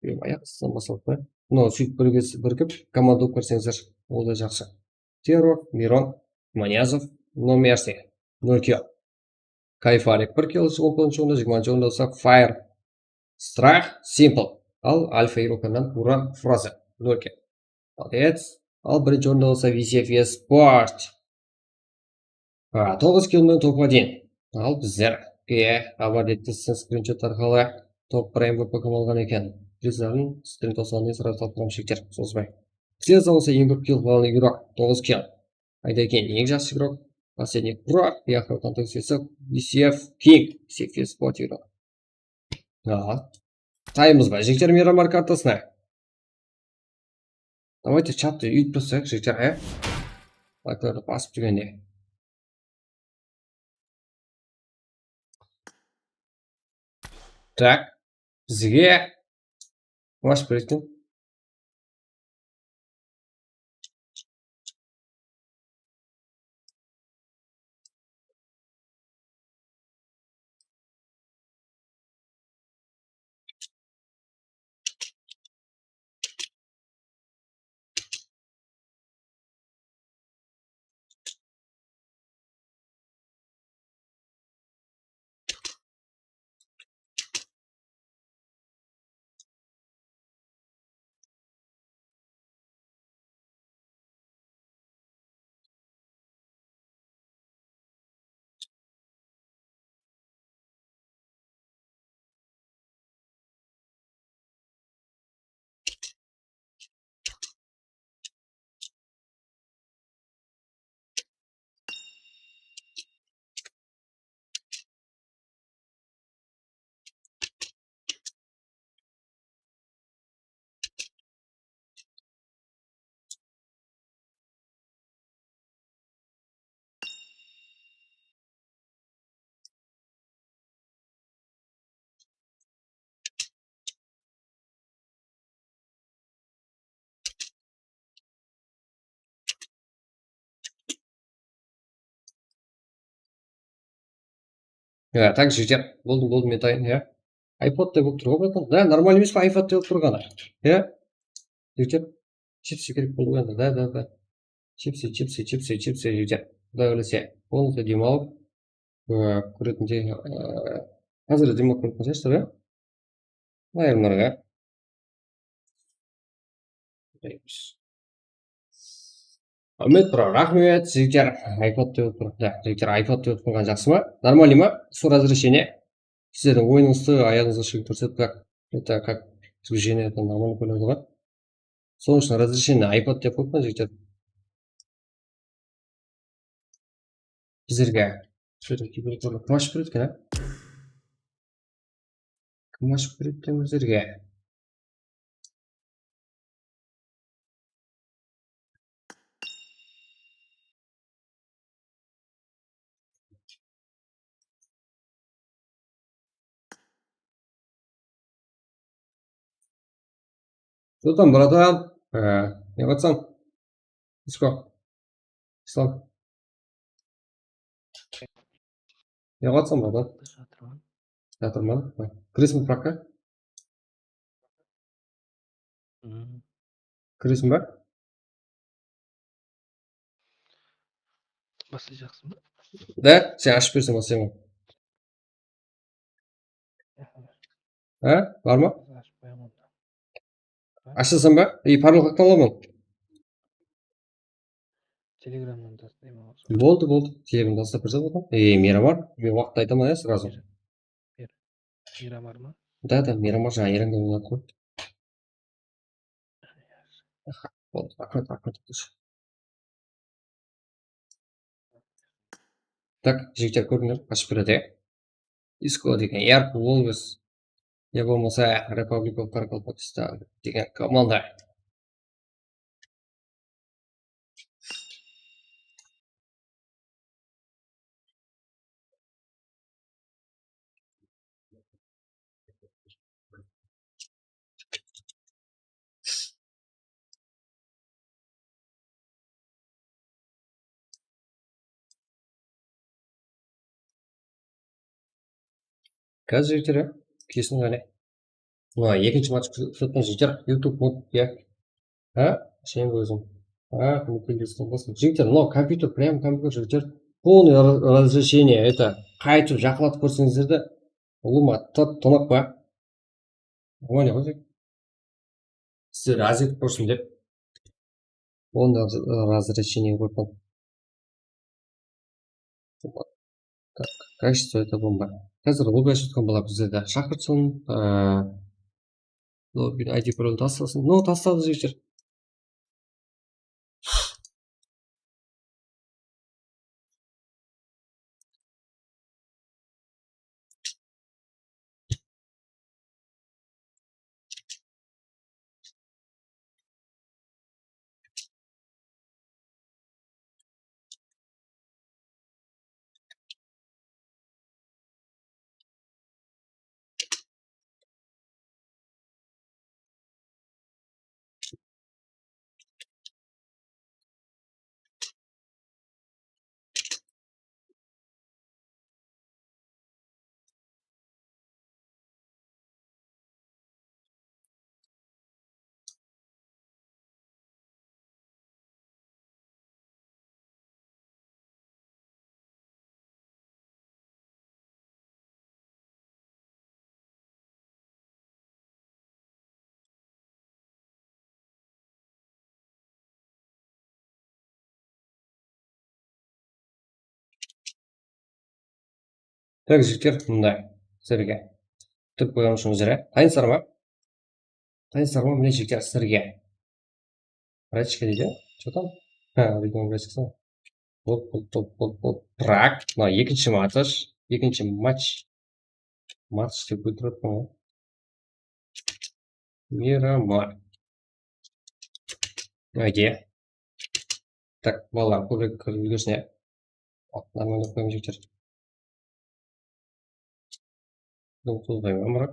Bilmeymen, ayaq astından baslap pa? Mınaw sóytip birge-, birigip komanda bolıp kirseńizler, ol da jaqsı. Terror, Miron, Imaniyazov, No Mercy, nol kill. Kayfarik bir kill, on toǵızınshı orında, jigirmanshı orında bolsa Fire, Strah, Simple. Al, Alfa Irokannan Ura Fraza, nol kill. Молодец. Al, birinshi orında bolsa V C F Esport. A, toǵız kill menen top один. Al, bizler, e, xabar etti, sizin skrinshot arqalı top bir M V P kim alǵan eken. Prizların strim tosalınan sırası tapılǵan shekter, sozbay. Sizler bolsa eń kóp kill alǵan igrok, toǵız kill. Ayta keyin, eń jaqsı igrok, последний pro, Yahya Kontoksesi, V C F King, V C F Esport igrok. Aha. Taymız ba, jigitler, Miramar kartasına? Давайте chattı úyip tassayıq, jigitler, e? Layklardı basıp túrgende. Tak. Bizge Mash Breaking. Ya, tak, jigitler, boldı, boldı, men tayın, ya. Aypod dep bolıp tur ǵoy, bratан. Da, normal emes pe aypod dep bolıp turǵanı? Ya. Jigitler, chipsi kerek boldı ǵoy endi, da, da, da. Chipsi, chipsi, chipsi, chipsi, jigitler. Quday qálese, полностью dem alıp, e, kóretindey, e, házir dem alıp kóretin shıǵarsızlar, ya. Ayırımlarǵa. Ámet, bro, raxmet, jigitler, iPod dep otır. Da, jigitler, iPod dep otırǵan jaqsı ma? Нормальный ma? Sol разрешение. Sizlerdiń oyınıńızdı ayaǵıńızǵa shegip kórsetip, как это, как движение, это нормально kórinedi ǵoy. Sonıń ushın разрешение iPod dep qoyıppan, jigitler. Bizlerge kim ashıp beredi eken, á? Kim ashıp beredi eken bizlerge? Что там, братан? Э, ne qılasań? Isko. Islam. Ne qılasań, bratан? Jatırman. Jatırman. Ha. Kireseń be prakka? Hmm. Kireseń be? Baslayjaqsın ba? Da, sen ashıp berseń baslayman. Ha, bar ma? Ashıp qoyaman. Ashasań ba? Ey, parol qaqtan alaman. Telegramnan taslayman. Boldı, boldı. Telegramnan taslap berse boldı. Ey, Miramar, men waqıtta aytaman, ya, сразу. Mir-, Mir-, Miramar ma? Da, da, Miramar jańa Eranǵa bolıp atır ǵoy. Boldı, akkurat, akkurat. Tak, jigitler, kórdińler, ashıp beredi. Isko degen Air Wolves, ya bolmasa Republic of Karkalpakstan degen komanda. Házir jigitler, ya, kesin ǵana. Mına ekinshi match kúsatpan jigitler, YouTube mod, ya. Ha? Sen óziń. Ha, jigitler, mınaw kompyuter, прям kompyuter, jigitler. Полный ra-, разрешение, это, qaytıp jaqınlatıp kórseńizler de, ulıwma tınıq pa? Nормально ǵoy. Sizlerdi ázir etip kórsin dep. Onda razрешение qoyıppan. Так, качество это bomba. Házir lobby ashıp otırǵan bala bizlerdi shaqırsın, login I D parol taslasın. No, tasladı, jigitler. Так, jigitler, mınday sizlerge kútip qoyǵan ushın uzr. Tayınsızlar ma? Tayınsızlar ma? Mine, jigitler, sizlerge. Практика deydi. Что там? Ha, videonıń практикасы. Hop, hop, hop, hop, hop. Prak. Mına ekinshi match. Ekinshi match. Match dep kórip turıppan ǵoy. Miramar. Ayde. Tak, balalar kóbirek kirip úlgersin, ya. Hop, нормально qoyıń, jigitler. Bul qozǵayman, bırak.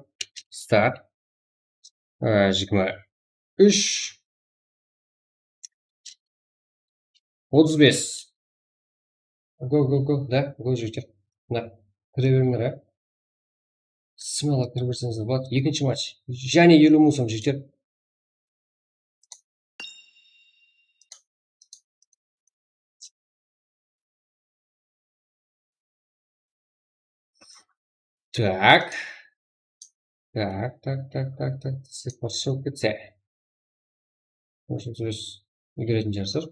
Start. Á, jigirma úsh. Otız bes. Go, go, go, da, go, jigitler. Da. Kire berińler, á. Smello kirip berseńiz boladı. Ekinshi match. Jáne eliw mıń som jeter. Tak. Tak, tak, tak, tak, tak. Sırtqa shıǵıp ketse. Ózi úyrenetin shıǵarsız.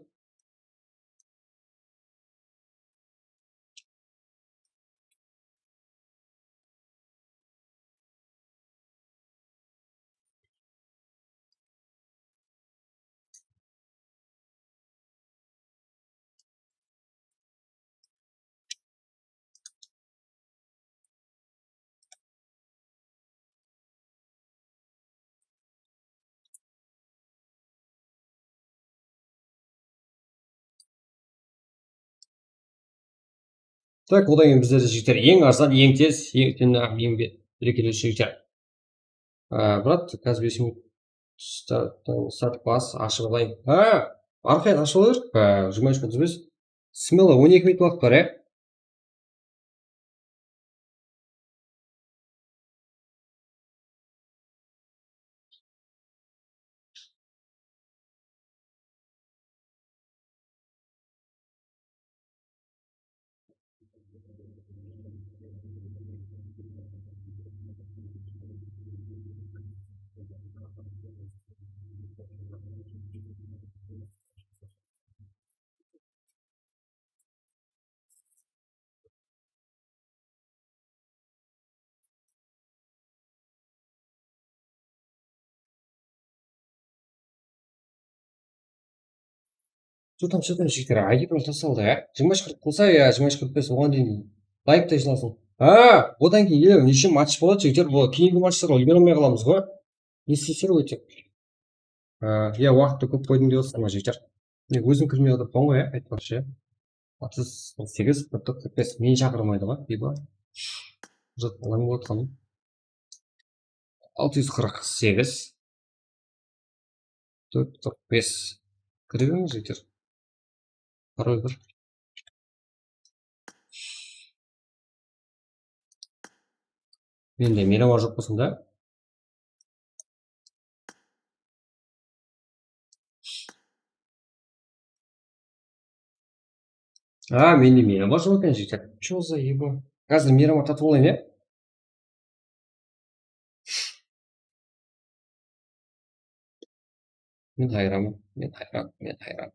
Tak, odan keyin bizlerde, jigitler, eń arzan, eń tez, eń tez, eń be-, berekellesi, jigitler. Á, brat, házir bes minut starttan start bas, ashıp alayın. Há, arqayın ashıp alayıq. Há, jigirma úsh otız bes. Smello, on eki minut waqıt bar, ya. Tutam, tutam, jigitler, aytayın, tasaldı, ya. Jigirma úsh qırq qılsa, ya, jigirma úsh qırq bes, oǵan deyin layk ta jıynalasın. Ha, odan keyin ele neshe match boladı, jigitler, bul keyingi matchlarǵa úlgere almay qalamız ǵoy. Ne isleysiz, óyte? Á, ya, waqıttı kóp qoydım dep otırsań ba, jigitler? Mine, ózim kirmey otırıppan ǵoy, ya, aytpaqshı. Altı júz qırq segiz, qırq toǵız, qırq bes, meni shaqırmaydı ǵoy, leyba. Zat alam bolıp qaldım. Altı júz qırq segiz, tórt qırq bes. Kire berińiz, jigitler. Parol bir. Mende miyraman joq bolsın da. A, mende miyraman joq eken, jigitler. Чё за ебо? Házir miyraman tatıp alayın, ya? Men hayranman, men hayran, men hayran.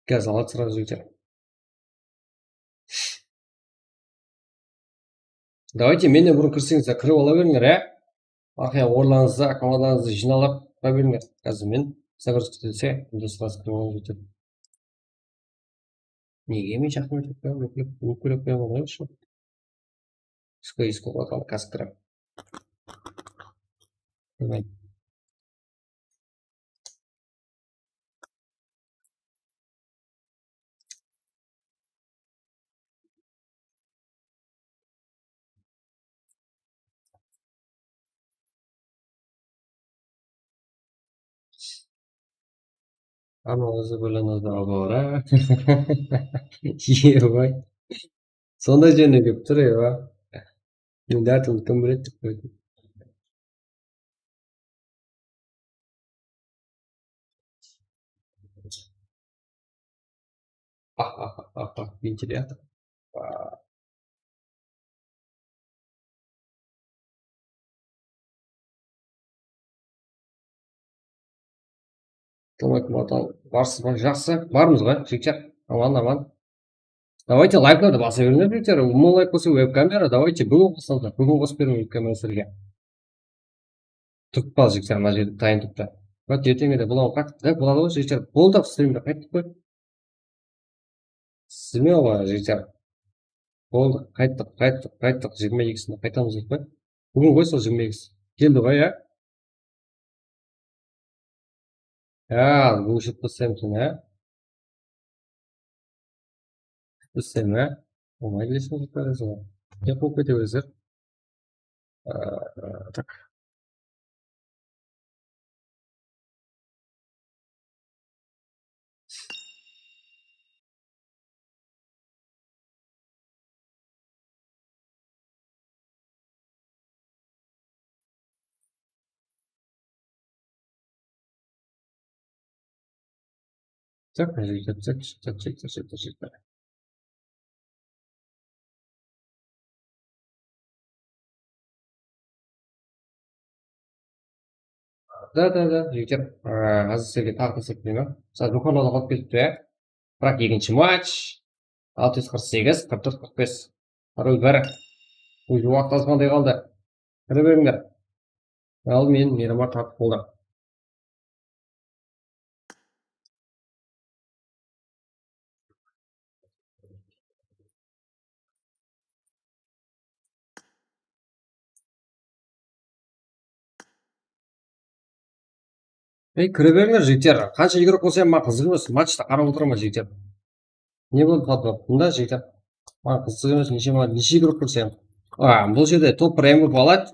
Gaz aladı srazı, jigitler. Давайте, mennen burın kirseńiz, kirip ala berińler, ya. Arqaya orlarıńızdı, akkaunttańızdı jıynap alıp tura berińler. Házir men загрузка dese, endi srazı kirip alayın, jigitler. Nege men jaqın etip qoyaman, ókpelep, ókpelep qoyaman ǵoy, ushın. Skoy, skoy, bakalım, kazıp kirem. Ama o'zi bilan o'zi ovora. Iyebay. Sonday jerine kelip tur, eba. Endi artıq kim biledi dep qo'ydim. Ah, ah, ah, ah, ah, ventiляtor. Tamam, tamam, tamam. Barsız ba? Jaqsı. Barmız ǵoy, jigitler. Aman, aman. Давайте, layklardı basa berińler, jigitler. Umuman layk bolsa, veb-kamera. Давайте, búgin qosıńızlar. Búgin qosıp beriń veb-kamera sizlerge. Turıp qal, jigitler, mına jerde tayın turıptı. Вот, ertenge de bulan qayt-, boladı ǵoy, jigitler. Boldı, strimge qayttıq ǵoy. Smelo, jigitler. Boldı, qayttıq, qayttıq, qayttıq. Jigirma ekisinde qaytamız, jigitler. Búgin ǵoy sol jigirma ekisi. Keldi ǵoy, ya. Ya, búgin shıp taslaymiz, ya. Shıp taslaymiz, ya. Ońay bilesiz, jigitler, ya. Ne qılıp kete beresizler? Aa, tak. Так, так, так, так, так, так, так, так. Da, da, da, jigitler, aa, házir sizlerge taǵı da esletleymen. Mısalı, dokanlardan alıp ketipti, ya. Biraq ekinshi match, altı júz qırq segiz, qırq tórt, qırq bes. Parol bári. Ózi waqıt azǵanday qaldı. Kire berińler. Al, men miyraman tartıp boldı. Ey, kire berińler, jigitler. Qansha igrok bolsa hám maǵan qızıq emes. Matchta qarap otıraman, jigitler. Ne boldı, Fatma? Mında, jigitler. Maǵan qızıq emes, neshe ma-, neshe igrok bolsa hám. A, bul jerde top bir M V P aladı.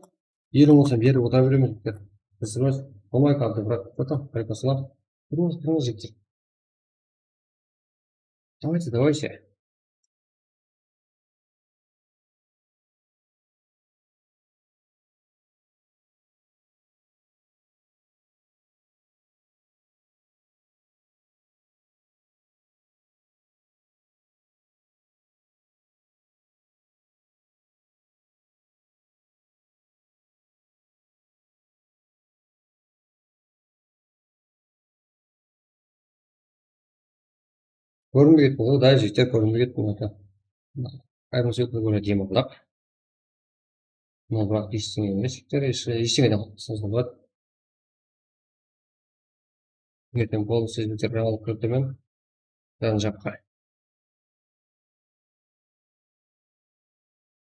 Eliń bolsa berip otıra beremen, jigitler. Qızıq emes. Bolmay qaldı, brat. Потом, пойдём, салам. Kirińiz, kirińiz, jigitler. Давайте, давайте. Kórinbey kettin ǵoy, da, jigitler, kórinbey kettin ǵoy. Ayırma sóytip kóre deyim, ǵoy. Mına, biraq eштеңе emes, jigitler, esh-, eshteńeden qutılsıńız boladı. Erteń polnıy sizlerge alıp kiritemen. Jan jaqqa.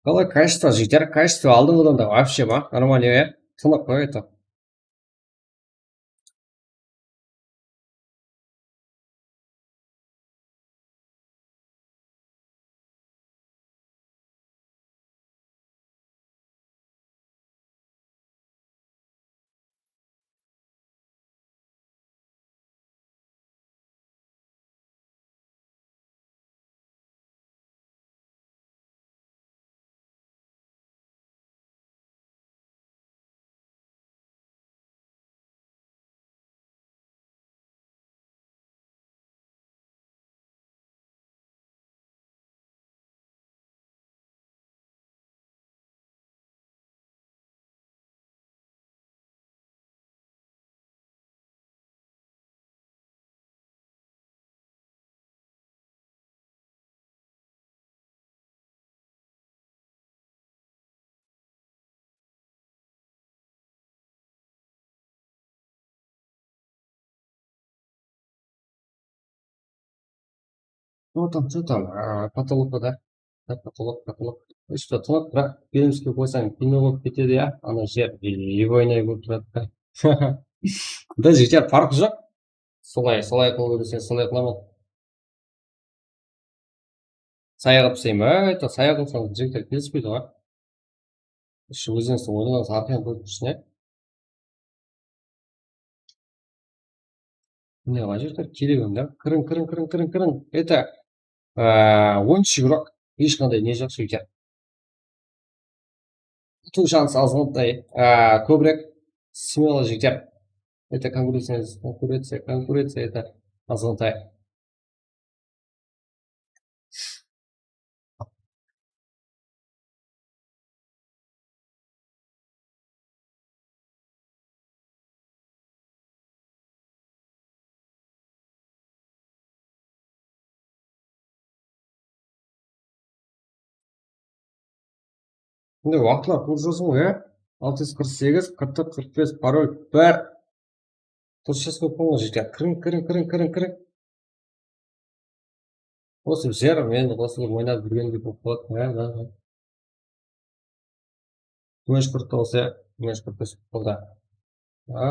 Qalay, качество, jigitler, качество aldı odan da, вообще ba? Нормально, ya? Tınıq pa, это? Что там, что там? А, потолок, да? Да, потолок, потолок. Что, потолок, biraq Пермский qoysań, kino bolıp ketedi, ya? Ana jer, ливойный bolıp turadı da. Da, jigitler, parq joq. Solay, solay qılıp óteseń, solay qılaman. Saya qılıp isleymen. Ay, to, saya qılsań, jigitler kelispeydi ǵoy. Ishi ózden soń oynalamasa, arqayın qoyıp ishine. Mine, ǵoy, jigitler, keleberińler. Kiriń, kiriń, kiriń, kiriń, kiriń. Это, á, onınshı игрок. Hesh qanday ne joq, jigitler. Utıw shansı azǵantay, á, kóbirek. Смело, jigitler. Это конкуренция, конкуренция, конкуренция, это azǵantay. Mine, waqıtlar quwıp júrsiń ǵoy, ya? Altı júz qırq segiz, qırq tórt, qırq bes, parol bir. Durıs jazıp qoyıppan ǵoy, jigitler. Kiriń, kiriń, kiriń, kiriń, kiriń. Qosıp jer, men qosılıp oynap júrgendey bolıp qaladı. Ha, ha, ha. Dimash qurıqta bolsa, Dimash qurıqta boldı. A,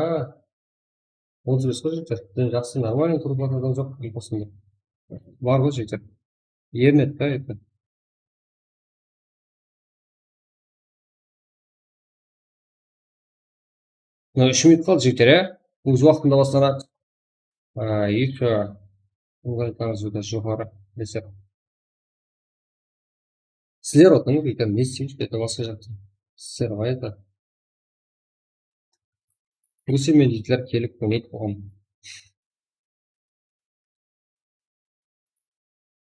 otız bes ǵoy, jigitler. Bizden jaqsı, нормально turıp atırǵan joq, qosında. Bar ǵoy, jigitler. Erinedi da, это. Mına úsh minut qaldı, jigitler, ya. Óz waqtında baslanadı. A, eki, ıńlaytańız joqarı desek. Sizler otın, eken, ne isteymiz, это, basqa jaqta. Sizler ǵoy, это. Ósemen deydiler, kelip oynaydı buǵan.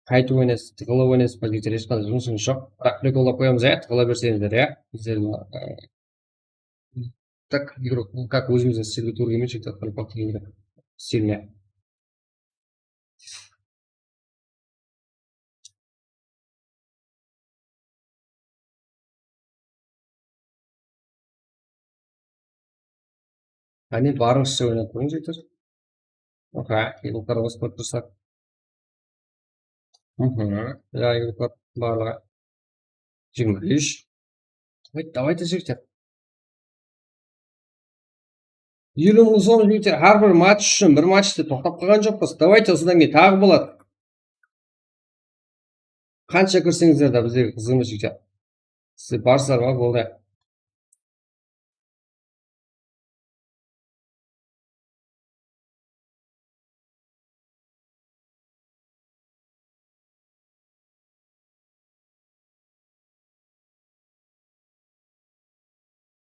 Qaytıp oynaysız, tıǵılıp oynaysız, poziciya hesh qanday jumısıńız joq. Biraq prikolǵa qoyamız, ya, tıǵıla berseńizler, ya. Bizler, e, tak, igrok, kak ózimizdiń stilge tuwrı kelmeydi, jigitler, qalpaqtıń stiline. Qáne, barıńızsha oynap kóriń, jigitler. Oha, igroklar qosıp tursa. Mhm. Ya, igroklar barlıǵı. Jigirma úsh. Давайте, давайте, jigitler. Eliw mıń som, jigitler, hár bir match ushın, bir match dep toqtap qalǵan joqpız. Давайте, usıdan keyin taǵı boladı. Qansha kirseńizler de bizlerge qızıq emes, jigitler. Sizler barsızlar ma, boldı.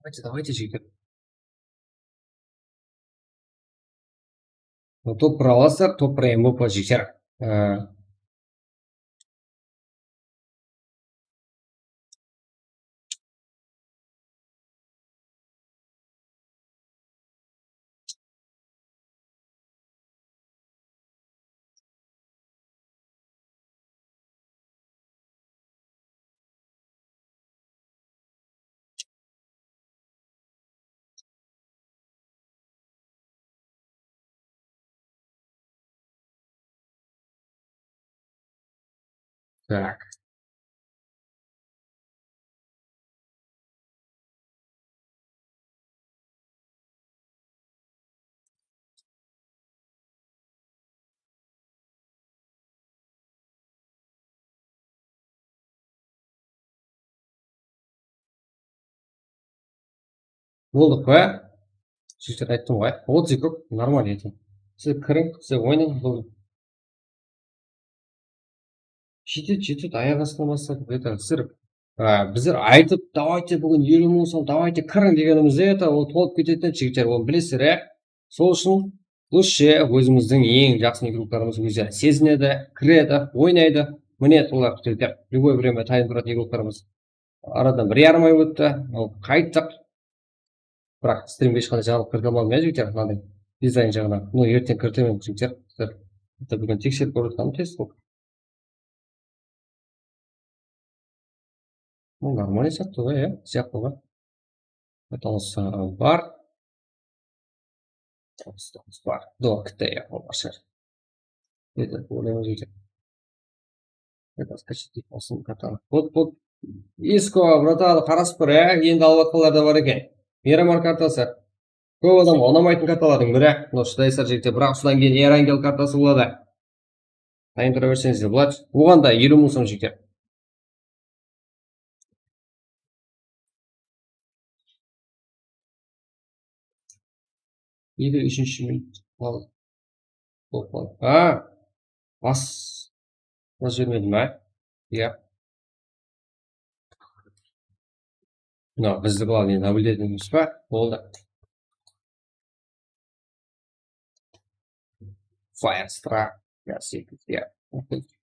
Давайте, давайте, jigitler. Ну, top bir alasızlar, top bir M V P, jigitler. Ee, Так. Boldıq pa? Jigitler, ayttım ǵoy. Otız eki, normalno endi. Siz kiriń, siz oynayń, boldı. Jetedi, jetedi, ayaq astına basladı. Это, sizler, a, bizler aytıp, давайте, búgin eliw mıń som, давайте, kiriń degenimizde, это, ol tolıp ketedi, jigitler, onı bilesizler, ya. Sol ushın лучше ózimizdiń eń jaqsı igroklarımız ózleri sezinedi, kiredi, oynaydı. Mine, olar, jigitler, любой время tayın turatuǵın igroklarımız. Aradan bir yarım ay ótti, al, qayttıq. Biraq strimge hesh qanday jańalıq kirite almadım, ya, jigitler, mınaday dizayn jaǵınan. Ну, erteń kiritemen, jigitler. Sizler, это, búgin tekserip kórip atqanım test bolıp. Ну, нормально sıyaqlı ǵoy, ya, sıyaqlı ǵoy. Betonısı bar. Betonısı bar. Dokta, ya, ol barshar. Nede, oynayman jigitler. Beton skachit deydi, osını kartanı. Вот, вот. Isko, bratado, qarasıp tur, ya. Endi alıp atqanlar da bar eken. Miramar kartası. Kóp adamǵa unamaytın kartalardıń biri. Mınaw shıdaysızlar, jigitler. Biraq usıdan keyin Erangel kartası boladı. Tayın tura berseńizler boladı. Oǵan da eliw mıń som, jigitler. Eliw úshinshi minut. Al. Hop, al. A, bas. Bas bermedim, a? Iya. Mınaw bizdi главный nablюдать etemiz ba? Boldı. Fire Strike. Ya, sekund, ya.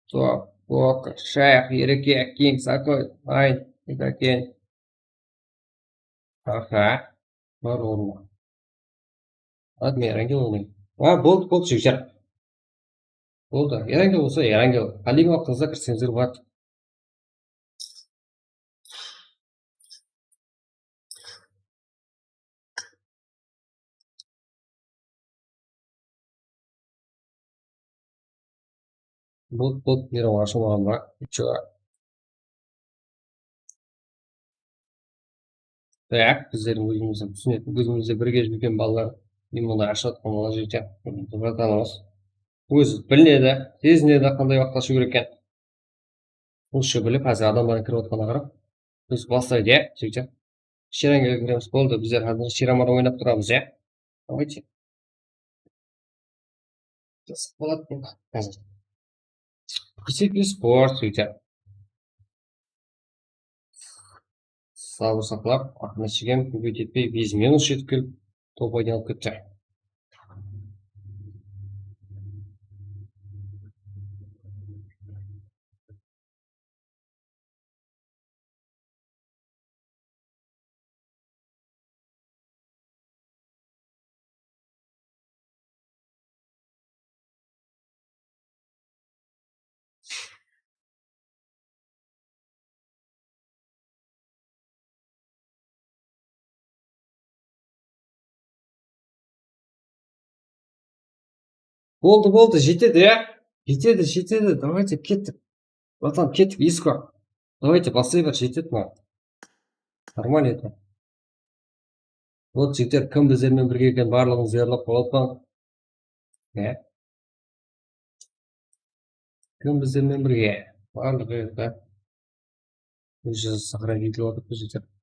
Top, Walker, Shayx, Ereke, King, Sakoy, Ayn, Ekaken. Aha. Bar orınlar. Hadi, men Erangel oynayın. Ha, boldı, boldı, jigitler. Boldı. Erangel bolsa, Erangel. Qálegen waqtıńızda kirseńizler boladı. Bot, bot, Meyram ashılmaǵan ba? Чё? Так, bizlerdiń ózimizdiń túsinetin, ózimizde birge júrgen balalar, men bunday ashıp atqan bala jigit, bratanovoz. Ózi bilinedi, sezinedi, qanday waqıtta ashıw kerek eken. Lучше bilip, házir adamlardıń kirip atqanına qarap, ózi baslaydı, ya, jigitler. Sherańga kiremiz, boldı, bizler házir sheramada oynap turamız, ya. Давайте. Jasap boladı endi házir. Kesheki sport, jigitler. Sabır saqlap, aqırına shekem kóbeytpey, bes minut jetip kelip, top aydan alıp ketti. Boldı, boldı, jetedi, ya. Jetedi, jetedi. Давайте, kettik. Bratan, kettik, iskra. Давайте, baslay ber, jetedi mınaw. Нормально edi. Вот, jigitler, kim bizler menen birge eken, barlıǵıńızdı yarlap qoyıp atırman. Ya. Kim bizler menen birge? Barlıǵı edi. Уже сохранить etip atırıptı, jigitler.